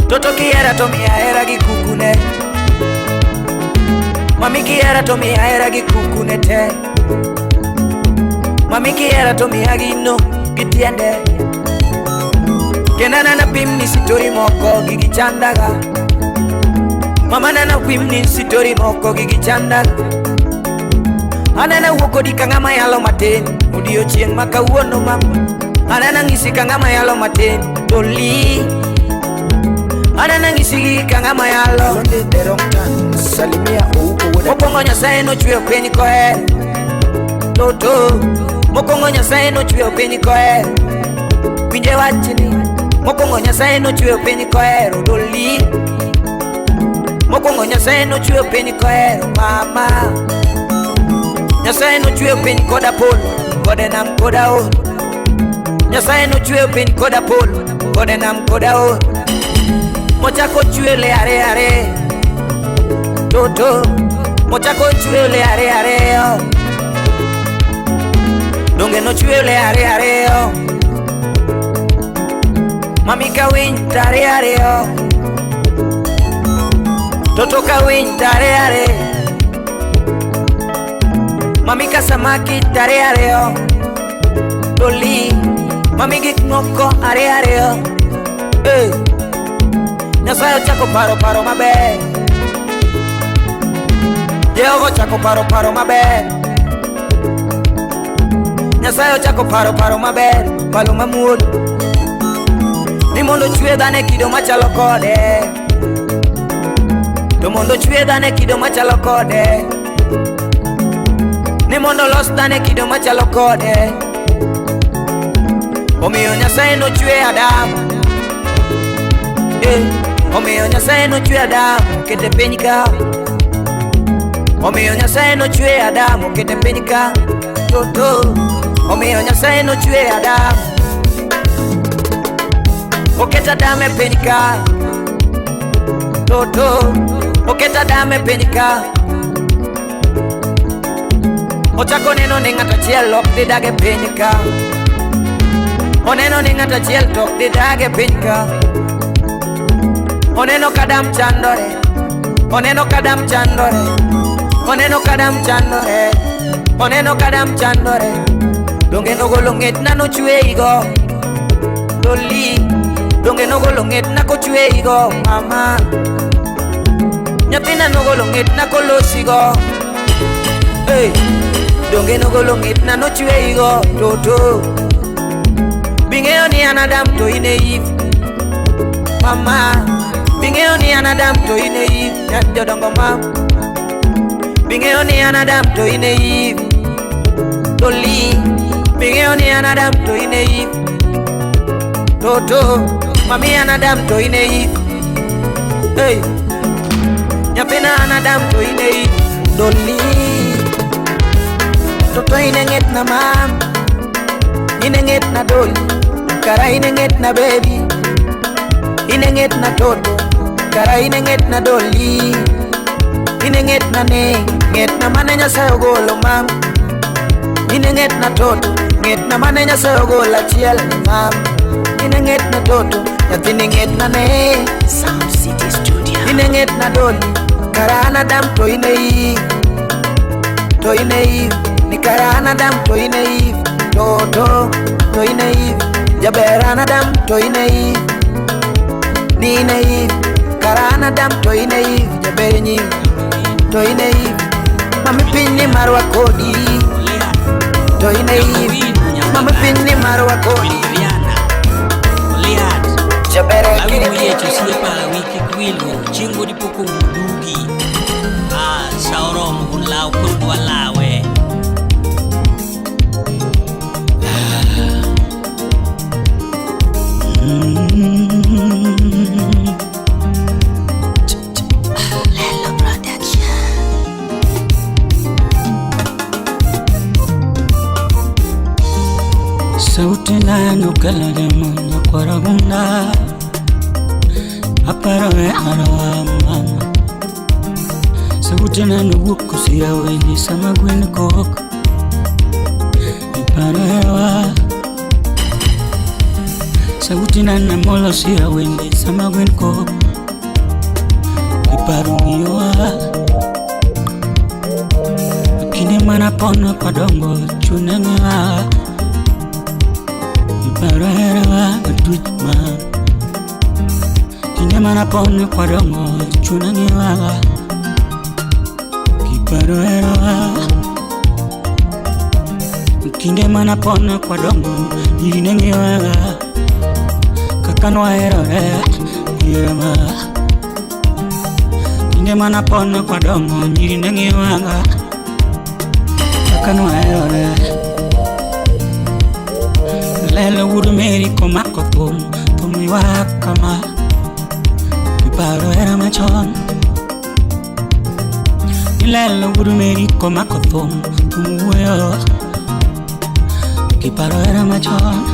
Toto kihera to miya hera gi kukune. Mami kihera to miya hera gi kukune te. Mami kihera to miya gino gi tiende. Kendo anana pimni sitori moko gigi chandaga. Mama nana pimni sitori moko gigi chandaga. Anana wuok kodi ka ng'ama yalo matin odiochieng' ma kawuono mama. Anana ng'isi ka ng'ama yalo matin doli. Anana ng'isi ka ng'ama yalo. Londe the wrong turn. Salimia Ouko wuoda. Mokwongo Nyasaye nochweyo piny kohero toto. Mokwongo Nyasaye nochweyo piny kohero. Winje wachni. Mokwongo Nyasaye nochweyo piny kohero doli. Mokwongo Nyasaye nochweyo piny kohero mama. Nyasaye nochweyo piny koda polo, kode nam koda aora. Nyasaye nochweyo piny koda polo, kode nam koda aora. Mochako chweyo le are are toto. Mochako chweyo le are are oh. Donge nochweyo le are are oh. Mami ka winy tare are oh. Toto ka winy tare are. Mami ka samaki tare are oh. Doli. Mami gik moko are are oh. Eh. Nyasaye ochako paro paro maber. Jehova ochako paro paro maber. Nyasaye ochako paro paro maber, paro mamuol. Ni mondo ochwe dhano e kido machalo kode. To mondo ochwe dhano e kido machalo kode. Mondo olos dhano e kido machalo kode. Omiyo Nyasaye nochwe Adam. Omiyo Nyasaye nochwe Adam, okete piny ka. Omiyo Nyasaye nochwe Adam, okete piny ka. Toto. Omiyo Nyasaye nochwe Adam. Oket Adam e piny ka. Toto. Oket Adam e piny ka. Ochako neno ni ng'ato achiel ok dhi dag e piny ka. Oneno ni ng'ato achiel to ok dhi dag e piny ka. Oneno ka Adam chandore. Oneno ka Adam chandore. Oneno ka Adam chandore. Oneno ka Adam chandore. Donge nogolo ng'etna nochweyigo. Doli. Donge nogolo ng'etna kochweyigo mama. Nyathina nogolo ng'etna kolosigo. Hey. Donge nogolo ng'etna nochweyigo toto. Bing'eyo ni an Adam to in e Eve. Mama. Bing'eyo ni an Adam to in e Eve. Nyath jodongo ma. Bing'eyo ni an Adam to in e Eve. Doli. Bing'eyo ni an Adam to in e Eve. Toto. Mami an Adam to in e Eve. Hey. Nyathina an Adam to in e Eve. Doli. Toto in e ng'etna mam. In e ng'etna doli. Kara in e ng'etna baby. In e ng'etna toto. Kara in e ng'etna doli. In e ng'etna ne. Ng'etna mane Nyasaye ogolo mam. In e ng'etna toto. Ng'etna mane Nyasaye ogolo achiel mam. In e ng'etna toto. Nyathini ng'etna ne. Sound City Studio. In e ng'etna doli. Kara an Adam to in e Eve. To in e Eve. Ni kara an Adam to in e Eve. Toto. To in e Eve. Jaber an Adam to in e Eve. Ni in e Eve. Kara an Adam to in e Eve. Jaber nyi. To in e Eve. Mami piny ni marwa kodi. To in e Eve. Mami piny ni marwa kodi. Jaber Awinjo yiech osiepa wiki kwilgo chieng' modi pok owudugi. Ah, sa oromo gun law koro dwa lawe. Lelo Production. Sauti nano kalare mana kwaragunda Aparo e arawa mama Sauti nano wuok kosiya weni sama gwen kok Iparo hewa Sauti nana molo siya weni sama gwen kok Iparo miyowa Kinde mana pono kodongo chune ng'iwa Iparo herawa matuch ma Kinde mana pono kodongo chune ng'iwa Iparo herawa Kinde mana pono kodongo nyiri ne ng'iwa Kaka nwaherore irama Kinde mana pono kodongo nyiri ne ng'iwa Kaka nwaherore Lelo wuod Meri komako thum, thum ywak kama Iparo hera machon Lelo wuod Meri komako thum, thum wuoyo Kiparo hera machon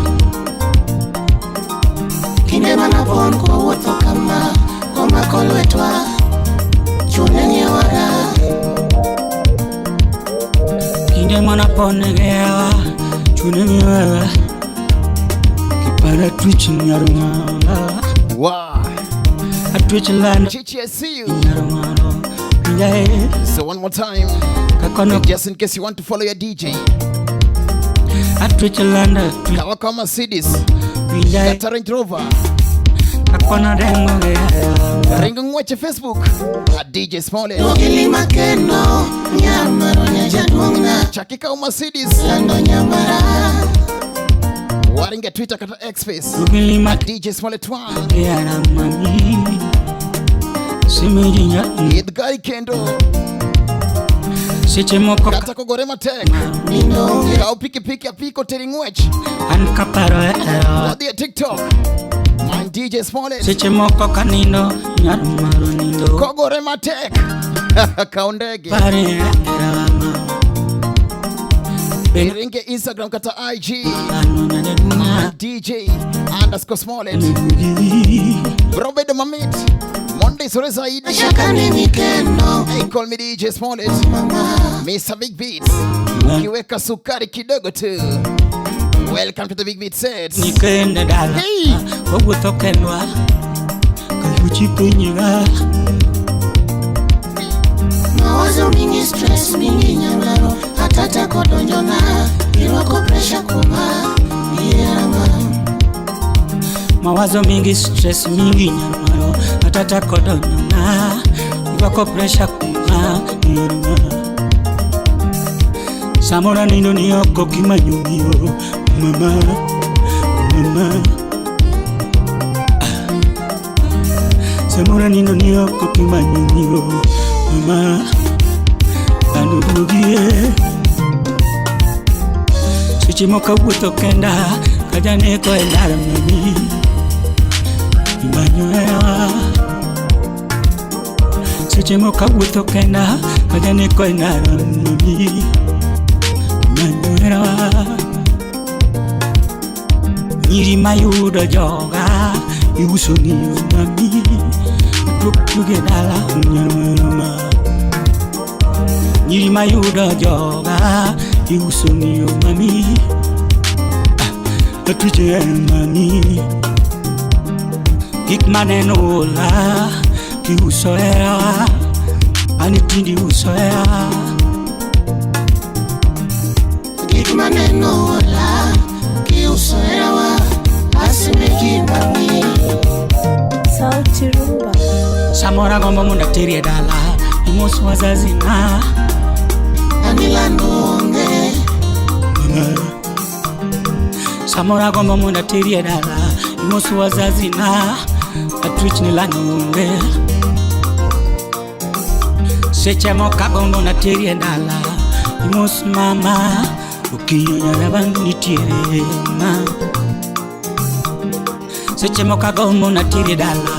Kinde manapon kowuotho kama komako lwetwa chune ng'iyowaga. Kinde manapon ng'iyowa chune ng'iyowa Kiparo twich nyarung'ara Wow. Atwich lando Chichi, I see you. nyarung'aro Pinjae So one more time. Kakono Just in case you want to follow your DJ. Atwich lando Kawaka Mercedes. Pinjae Kata Range Rover. Kakono dengo ge Ringo ng'weche Facebook at DJ Smollett. Duogilima kendo nyamaro nyajaduong'na Chaki kaw Mercedes. lando nyamara Waringe Twitter kata X Face Duogilima at DJ Smollett 1. Yara mami Simijinya Idh gari kendo. Seche moko Kata kogore matek. Kaw pikipiki apiko teri ng'wech. An kaparo e ot. Wadhi e TikTok. Man DJ Smollett. Seche moko kanindo nyar maro nindo. Kogore matek. Kaw ndege. Pare hera ma. Iringe Instagram kata IG. DJ_Smollett. Bro bedo mamit. Monday sore zaidi. Hey, call me DJ Smollett. Mr. Big Beats. Ukiweka sukari kidogo tu. Welcome to the Big Beat Sets. Nikende dala. Hey. Wawuotho kendwa. Kayuchi pinyiga. Mawazo mingi, stress mingi nyamaro, hata kodonjona, irwako pressure kuma, ierama. Mawazo mingi, stress mingi nyamaro, hata kodonjona, irwako pressure kuma, ierama. Samora nindo ni oko kimanyumio, mama, mama. Samora nindo ni oko kimanyumio, mama. Anudugie. Seche moko awuotho kenda, kajaneko e ndara mami. Imanyo hera. Seche moko awuotho kenda, kajaneko e ndara mami. Imanyo hera. Nyiri mayudo joga, iuso ni mami. Tuk tuge dala nyarma. Nyiri mayudo joga, iuso ni mami. Atuje mami. Gik maneno ola, kiuso hera. Ani tindi uso hera. Gik maneno ola, kiuso hera. Asimeki mami. Sauti Rumba. Samora gombo mondo ateri e dala, imos wazazi na. Anilando onge. Samora gombo mondo ateri e dala, imos wazazi na. Atwich ni lando onge. Seche moko agombo nateri e dala, imos mama. Okinyo nyara bandu nitiere ma. Seche moko agombo nateri e dala,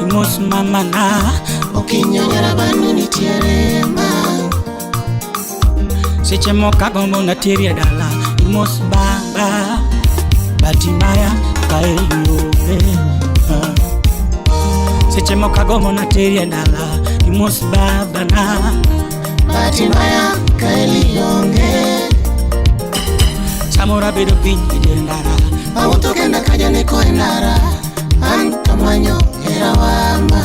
imos mama na. Okinyo nyara bandu nitiere ma. Seche moko agombo nateri e dala, imos baba. Bahati mbaya kaeliope. Seche moko agombo nateri e dala, imos baba na. Bahati mbaya kaelionge. Samora bedo piny e dier ndara, Awuotho kenda kajaneko e ndara, an kamanyo hera wama.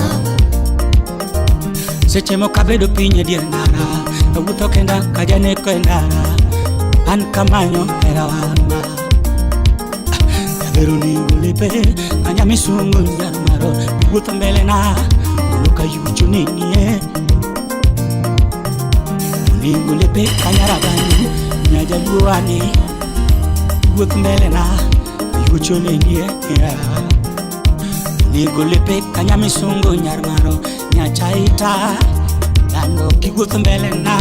Seche moko abedo piny e dier ndara, awuotho kenda kajaneko e ndara, an kamanyo hera wama. Javero ni golepe, kanya misungu nyar maro, iwuotho mbele na, mondo kayucho nenie. Onego lepe kanya rabanu, nyajaluo ane, iwuotho mbele na, kayucho nenie. Onego lepe kanya misungu nyar maro, nyachaita, lando kiwuotho mbele na.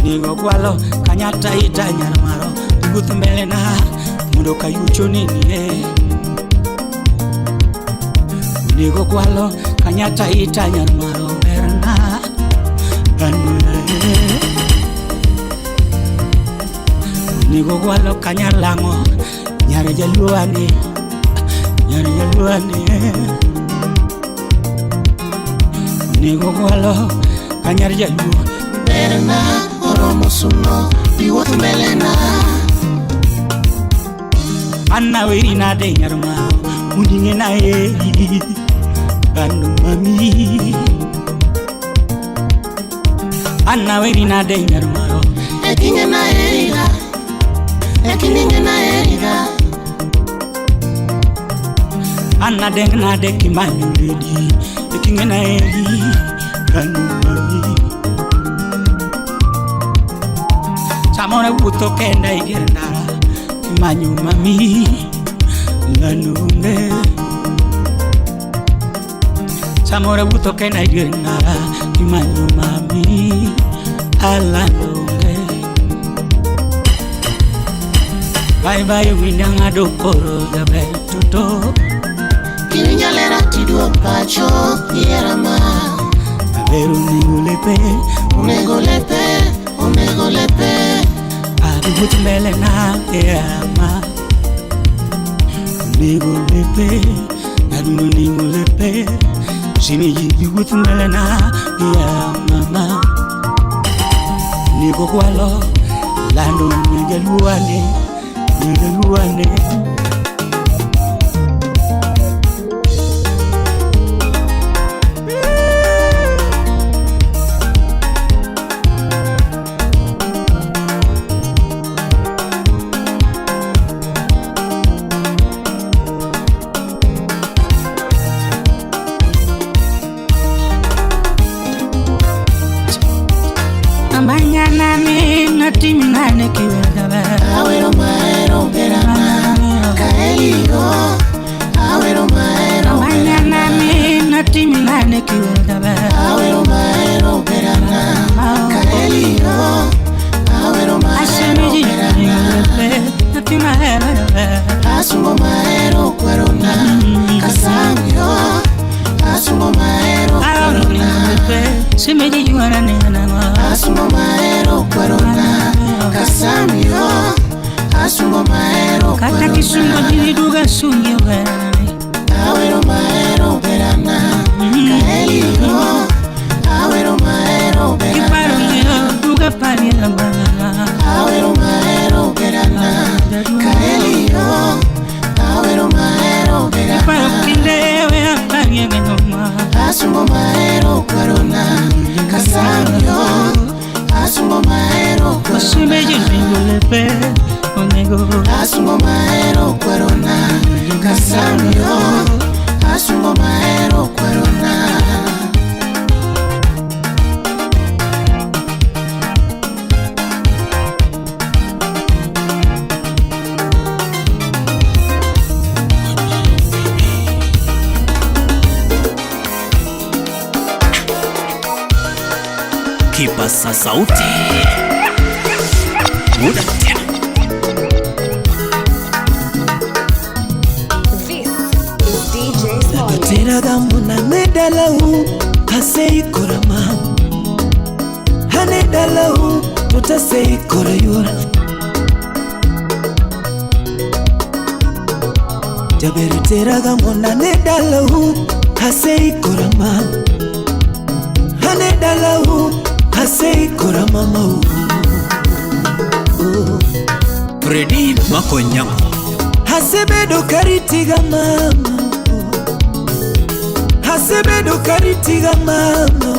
Onego gwalo kanya taita nyar maro, iwuotho mbele na, mondo kayucho nenie. Onego gwalo kanya taita nyar maro berna. Onego gwalo kanya lang'o nyar jaluo ane, nyar jaluo ane. Onego gwalo kanyar jaluo berna oromo suno iwuoth mbele na. Anna weri nade nyar maro, munding'e na eri bando mami. Anna weri nade nyar maro, ekinge na eriga, ekininge na eriga. Anna deng nade kimanyo ledi, ekinge na eri bando mami. Samoro awuotho kenda e dier ndara, kimanyo mami lanonge. Samoro awuotho kenda e dier ndara, Imanyo mami alandonge. Bye bye winanga dokoro jaber toto. Kiwinjo lera tiduog pacho ihera ma. Aber onego lepe. Onego lepe, onego lepe. Adhi wuoth mbele na ihera ma. Onego lepe, adundo onego lepe. Shemeji dhi wuoth mbele na ihera mama. Onego kwalo lando nyajaluo ane, nyajaluo ane. Amanyana ni natimi nane kiwega. Awero mahero berana kaeligo. Awero mahero. Amanyana ni natimi nane kiwega. Awero mahero berana kaeligo. Awero mahero berana. Asungo mahero kwerona kasamyo. Asungo mahero kwerona. Asungo mahero kwerona kasamyo. Asungo mahero kwerona. Kata kisungo diliduga sungi berana. Awero mahero berana kaeligo. Awero mahero berana. Iparo duga pari la mama. Awero mahero berana kaeligo. Awero mahero berana. Iparo kinde we apari benoma. Asungo mahero kwerona kasamyo. Asungo mahero kwerona. Asungo mahero kwerona kasamyo. Asungo mahero kwerona. Kipasa sauti muda tena. This is DJ Smalley. Tera gamuna nedalau hasei korama. Hanedalau tutasei korayura. Jaberu tera gamuna nedalau hasei korama. Hanedalau hasei korama mau. Freddy Makonyango. Hasebedo karitiga mama. Hasebedo karitiga mama.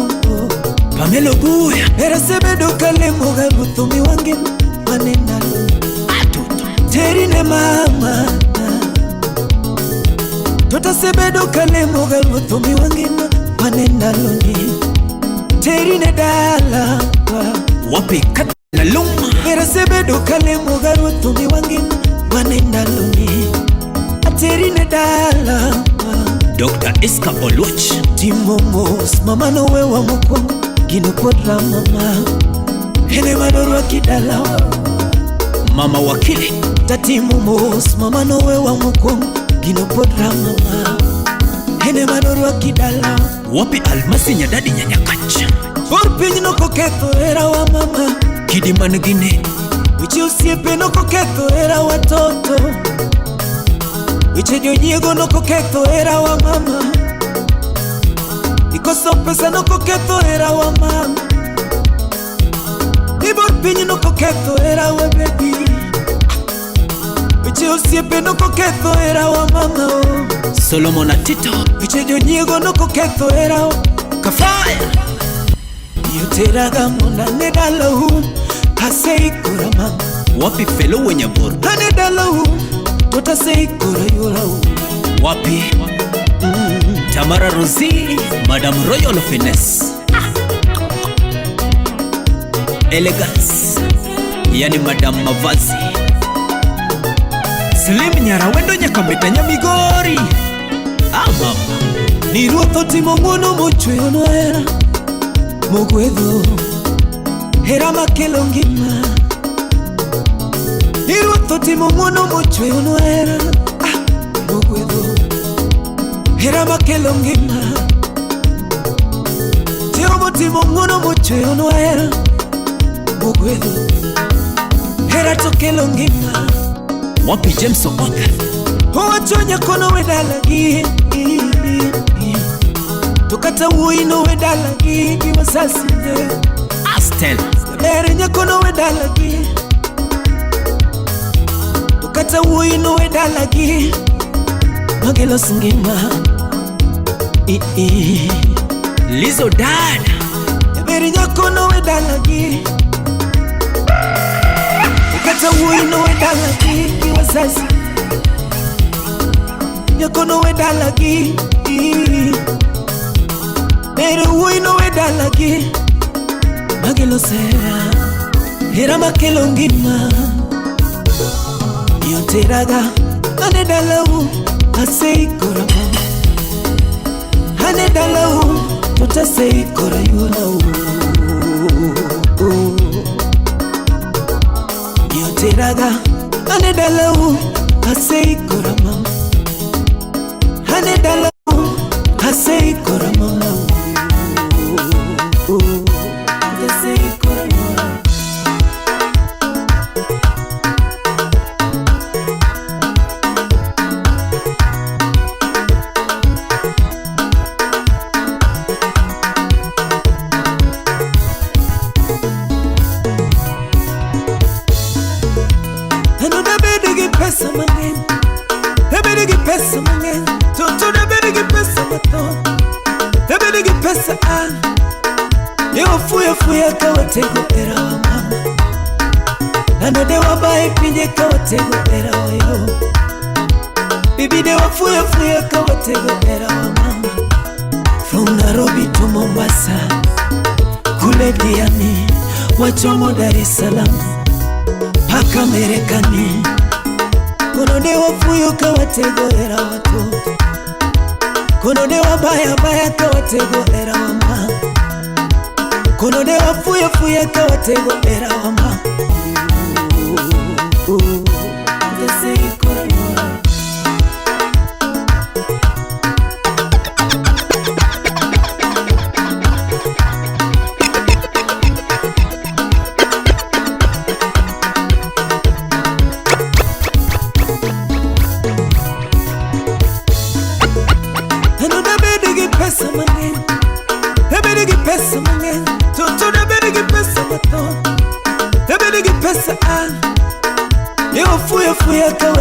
Pamelo Buya. Erasebedo kalemoga buthumi wange manenalo. Atuto. Terine mama. Totasebedo kalemoga buthumi wange manenalo ni. Terine dala. Wapi kat na luma. Erasebedo kalemoga buthumi wange manenalo ni. Terine dala. Dr. Iska Oluoch. Timomos mama no wewa mokwongo gino pod mama. Hene manorwa kidala. Mama wakili. Tatimomos mama no wewa mokwongo gino pod mama. Hene manorwa kidala. Wapi Almasi Nyadadi Nyanyakacha. Bor piny nokoketho hera wa mama. Kidi man gine. Weche osiepe nokoketho hera watoto. Weche jonyiego nokoketho hera wa mama. Ikoso pesa nokoketho hera wa mama. Ibor piny nokoketho hera wa baby. Weche osiepe nokoketho hera wa mama. Solomon Atito. Weche jonyiego nokoketho hera wa Kafaya. Yoteraga mona ne dalau hasei korama. Wapi felo wenye bor. Hane dalau totasei korayulau. Wapi Tamara Rosie, Madam Royal Finesse. Elegance, yani Madam Mavazi. Slim Nyarawendo Nyakameta Nyamigori. Ah mama. Ni ruoth otimo ng'wono mochweyo nohera. Mogwedho hera makelo ngima. Iruoth otimo ng'wono mochweyonwa hera. Mogwedho hera makelo ngima. Jehova otimo ng'wono mochweyonwa hera. Mogwedho hera to kelo ngima. Wapi James Okoth? Owacho nyakono we dalagi, to kata wuoyi no we dalagi gi wasasine. Astel. Ber nyakono we dalagi, to kata wuoyi no we dalagi magilos ngima. Lizo dad. Ber nyakono we dalagi, to kata wuoyi no we dalagi gi wasasi. Nyakono we dalagi, ber wuoyi no we dalagi magilos hera, hera makelo ngima. Yoteraga ane dalau aseikora mama, ane dalau tutaseikora yulau. Yoteraga ane dalau aseikora mama, ane dalau aseikora mama. Tego era wa mama, nano de wabae pinje kawa tego era wa yo. Bibi de wafuya fuya kawa tego era wa mama. From Nairobi to Mombasa, kule Diani, wachomo Dar es Salaam, paka Marekani. Kono de wafuyo kawa tego era wa toto, kono de wabaya baya kawa tego era wa mama. Kono de wafuya fuya kawa tego era wa mama.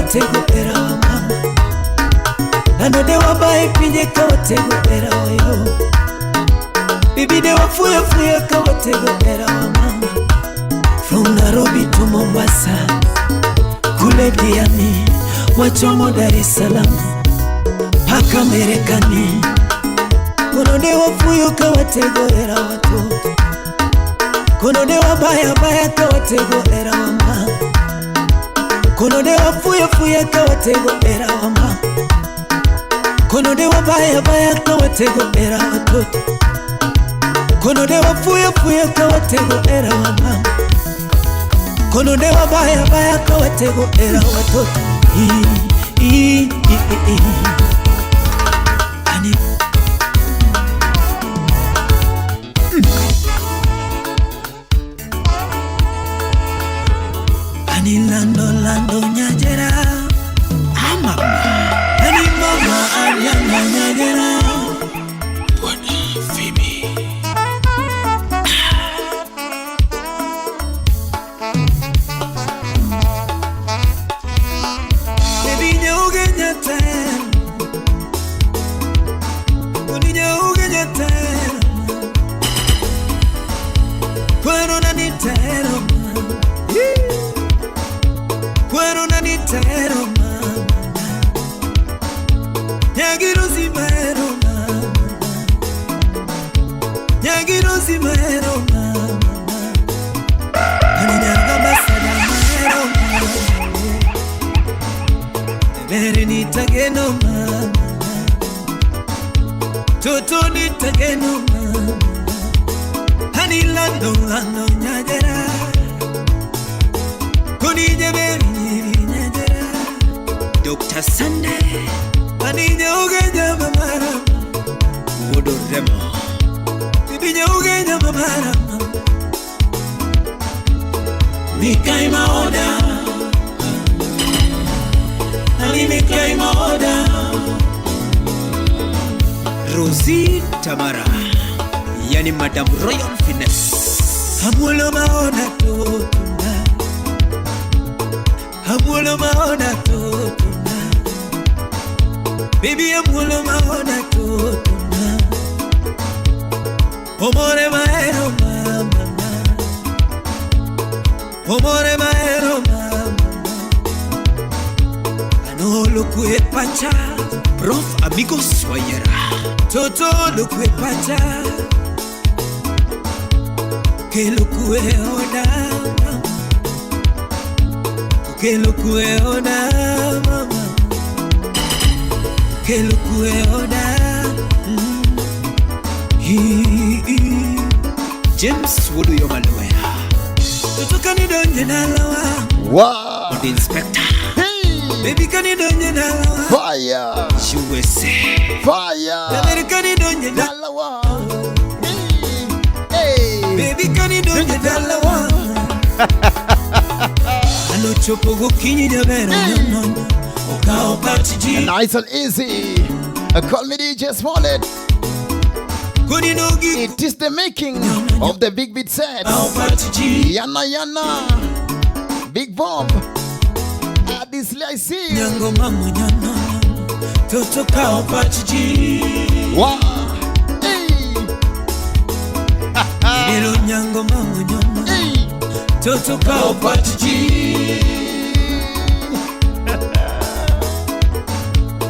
Tego era wa mama, nano de wabae pinje kawa tego era wa yo. Bibi de wafuya fuya kawa tego era wa mama. From Nairobi to Mombasa, kule Diani, wachomo Dar es Salaam, paka Marekani. Kono de wafuyo kawa tego era wa toto, kono de wabaya baya kawa tego era wa mama. Kono de wafuya fuya kawa tego era wa mama. Kono de wabaya baya kawa tego era wa toto. Kono de wafuya fuya kawa tego era wa mama. Kono de wabaya baya kawa tego era wa toto. I I I Ani. Ani lando lando nyajera, ama ani mama ariana nyajera. Bwana Phoebe. Baby nyauge nyate, uni nyauge nyate, kwero na nitero. Kwero na nitero mama, nyagirozi mero mama, nyagirozi mero mama, ani nyaga basada mero mama, beri nitageno mama, toto nitageno mama, lando lando nyajera. Koni jaberi nyiri nyajera. Dr. Sunday. Ani nyauge nyamamara. Wodo Remo. Bibi nyauge nyamamara. Mikai maoda. Ali mikai maoda. Rosie Tamara. Yani Madam Royal Finesse. Abuelo maoda totuna. Abuelo maoda totuna. Baby abuelo maoda totuna. Omore maero mama. Omore maero mama. Anolo kue pacha. Prof Amigos Wayera. Toto lokue pacha. Kelukue oda mama. Kelukue oda mama. Kelukue oda. James Wudu Yomalowea. Toto kanidonje nalawa. Wow. The inspector. Hey. Baby kanidonje nalawa. Fire. USA. Fire. America nidonje nalawa. Hey. Baby kanidonje nalawa. Ano chopo gokinyi jabero nyono. Okao patiji. Nice and easy. Call me DJ Smollett. It is the making of the Big Beat set. Yana Yana. Big Bob. This I see. Nyango mama nyana. Toto kao patiji. Wow. Hey. Nilo nyango mama nyana. Hey. Toto kao patiji.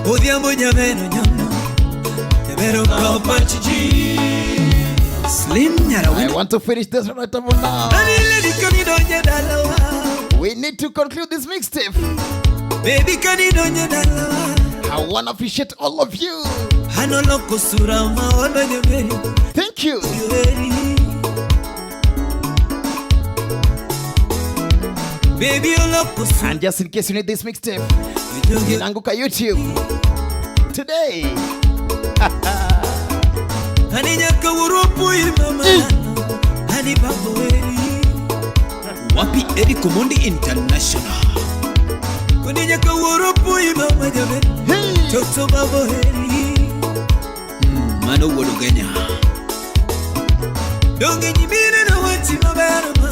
Odhiambo nyameno nyana. Nyamero kao patiji. Slim Nyarawina. I want to finish this right about now. We need to conclude this mixtape. Baby, I want to appreciate all of you. Thank you. And just in case you need this mixtape, Inanguka YouTube today. Wapi Eric Omondi International. Mano Wologenya.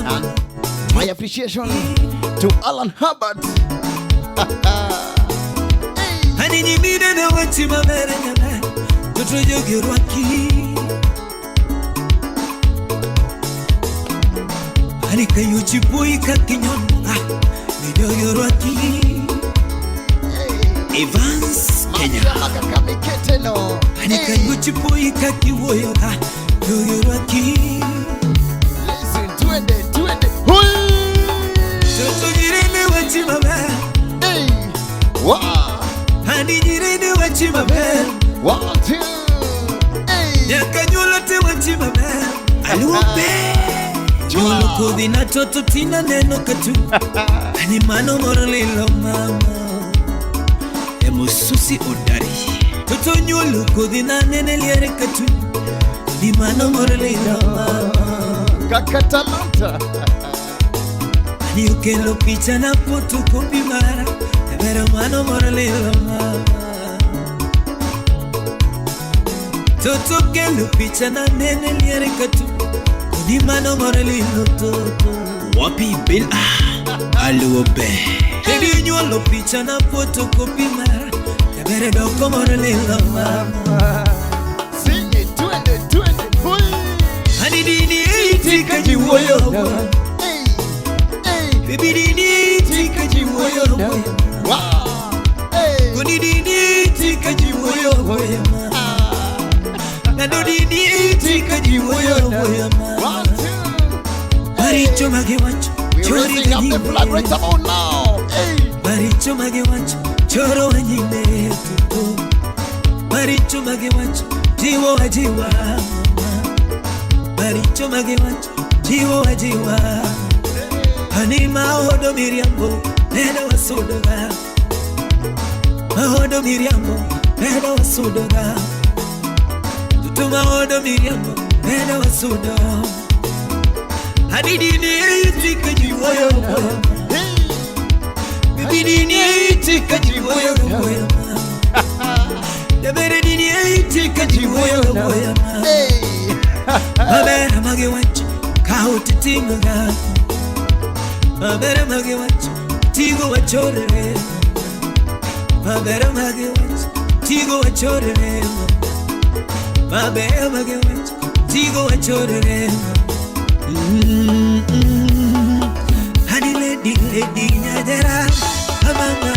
And my appreciation to Alan Hubbard. Evans Kenya. Listen, twende, twende. Hey. Wow. 1, 2. Hey. Nyulo na toto tina neno katu. Ani mano morlilo mama. Emususi odari. Toto nyulo na nene liere katu. Ni mano morlilo mama. Kakatalanta. Ani ukelo picha na fotokopi mara. Ebero mano morlilo mama. Toto kelo picha na nene liere katu. Ni mano morelino toto. Wapi Bill Aluobe. Baby nyuolo picha na photocopy mara. Tabere doko morelino mama. Sing it, twende, twende. Ani dini itika jiwoyo. Hey, hey. Baby dini itika jiwoyo. Wow. Hey. Kuni dini itika jiwoyo. Nando dini itika jiwoyo. 1, 2. Maricho magewacho. We're raising up the flag right about now. Hey. Maricho magewacho. Choro wanyime tuto. Maricho magewacho. Jiwo ajiwa. Maricho magewacho. Jiwo ajiwa. Ani maodo miriambo medo wasudoga. Maodo miriambo medo wasudoga. Tutu maodo miriambo medo wasudo. Adidini itika jiwoyo. Bibidini itika jiwoyo. Daberedini itika jiwoyo. Mabera mage wacho kautitinga. Mabera mage wacho tigo wachorere. Mabera mage wacho tigo wachorere. Mabera mage wacho tigo wachorere. Honey lady lady nyadera mama.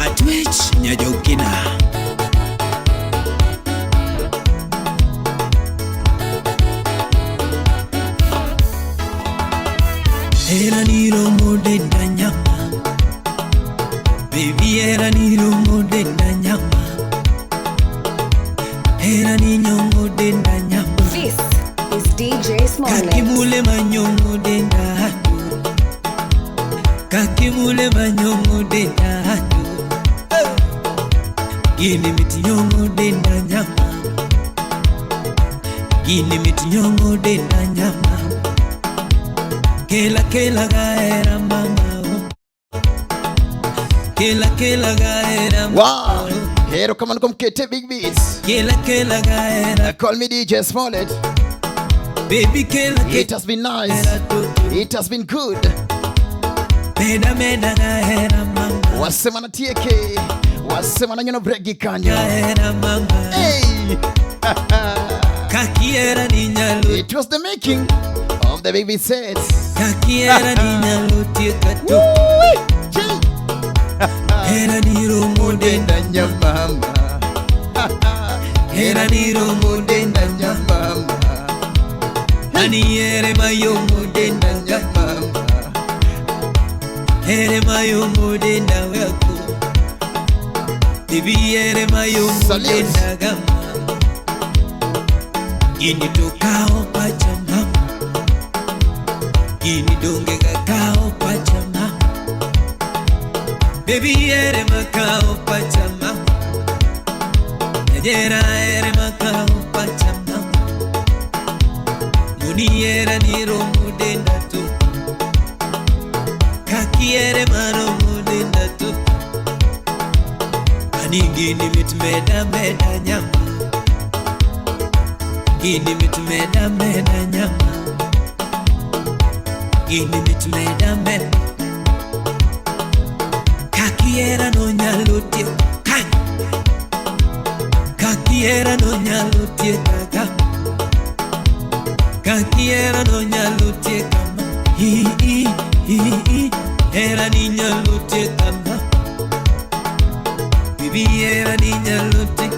Atwech nyajokina. Era niro modenda nyama. Baby era niro modenda nyama. Era ninyongo denda nyama. This is DJ Smollett. Kakimule manyongo denda hatu. Kakimule manyongo denda hatu. Gini miti nyongo denda nyama. Gini miti nyongo denda nyama. Kela kela gaera mama. Kela kela gaera mama. Wow. Here come on, come KT Big Beats. Kela kela gaera. Call me DJ Smollett. Baby kela kela. It has been nice. It has been good. Meda meda gaera mama. Wasema na TK. Wasema na nyono bregi kanyo. Gaera mama. Hey. Kakiera ninyalo. It was the making of the Big Beat sets. Kakiera ninyalo tieka to. Era niro modenda nyamama. Era niro modenda nyamama. Ani ere mayo modenda nyamama. Ere mayo modenda wako. Bibi ere mayo modenda gama. Gini tokao pacha mama. Gini donge kakao pacha mama. Baby ere makao pacha mama. Nyera ere makao pacha mama. Muni era niro mudenda tu. Kaki ere maro mudenda tu. Ani gini mit meda meda nyama. Gini mit meda meda nyama. Gini mit meda meda. Kakiera no nyalo tie kan. Kakiera no nyalo tie kaka. Kakiera no nyalo tie kama. Hi hi hi hi. Era ni nyalo tie kama. Bibi era ni nyalo tie.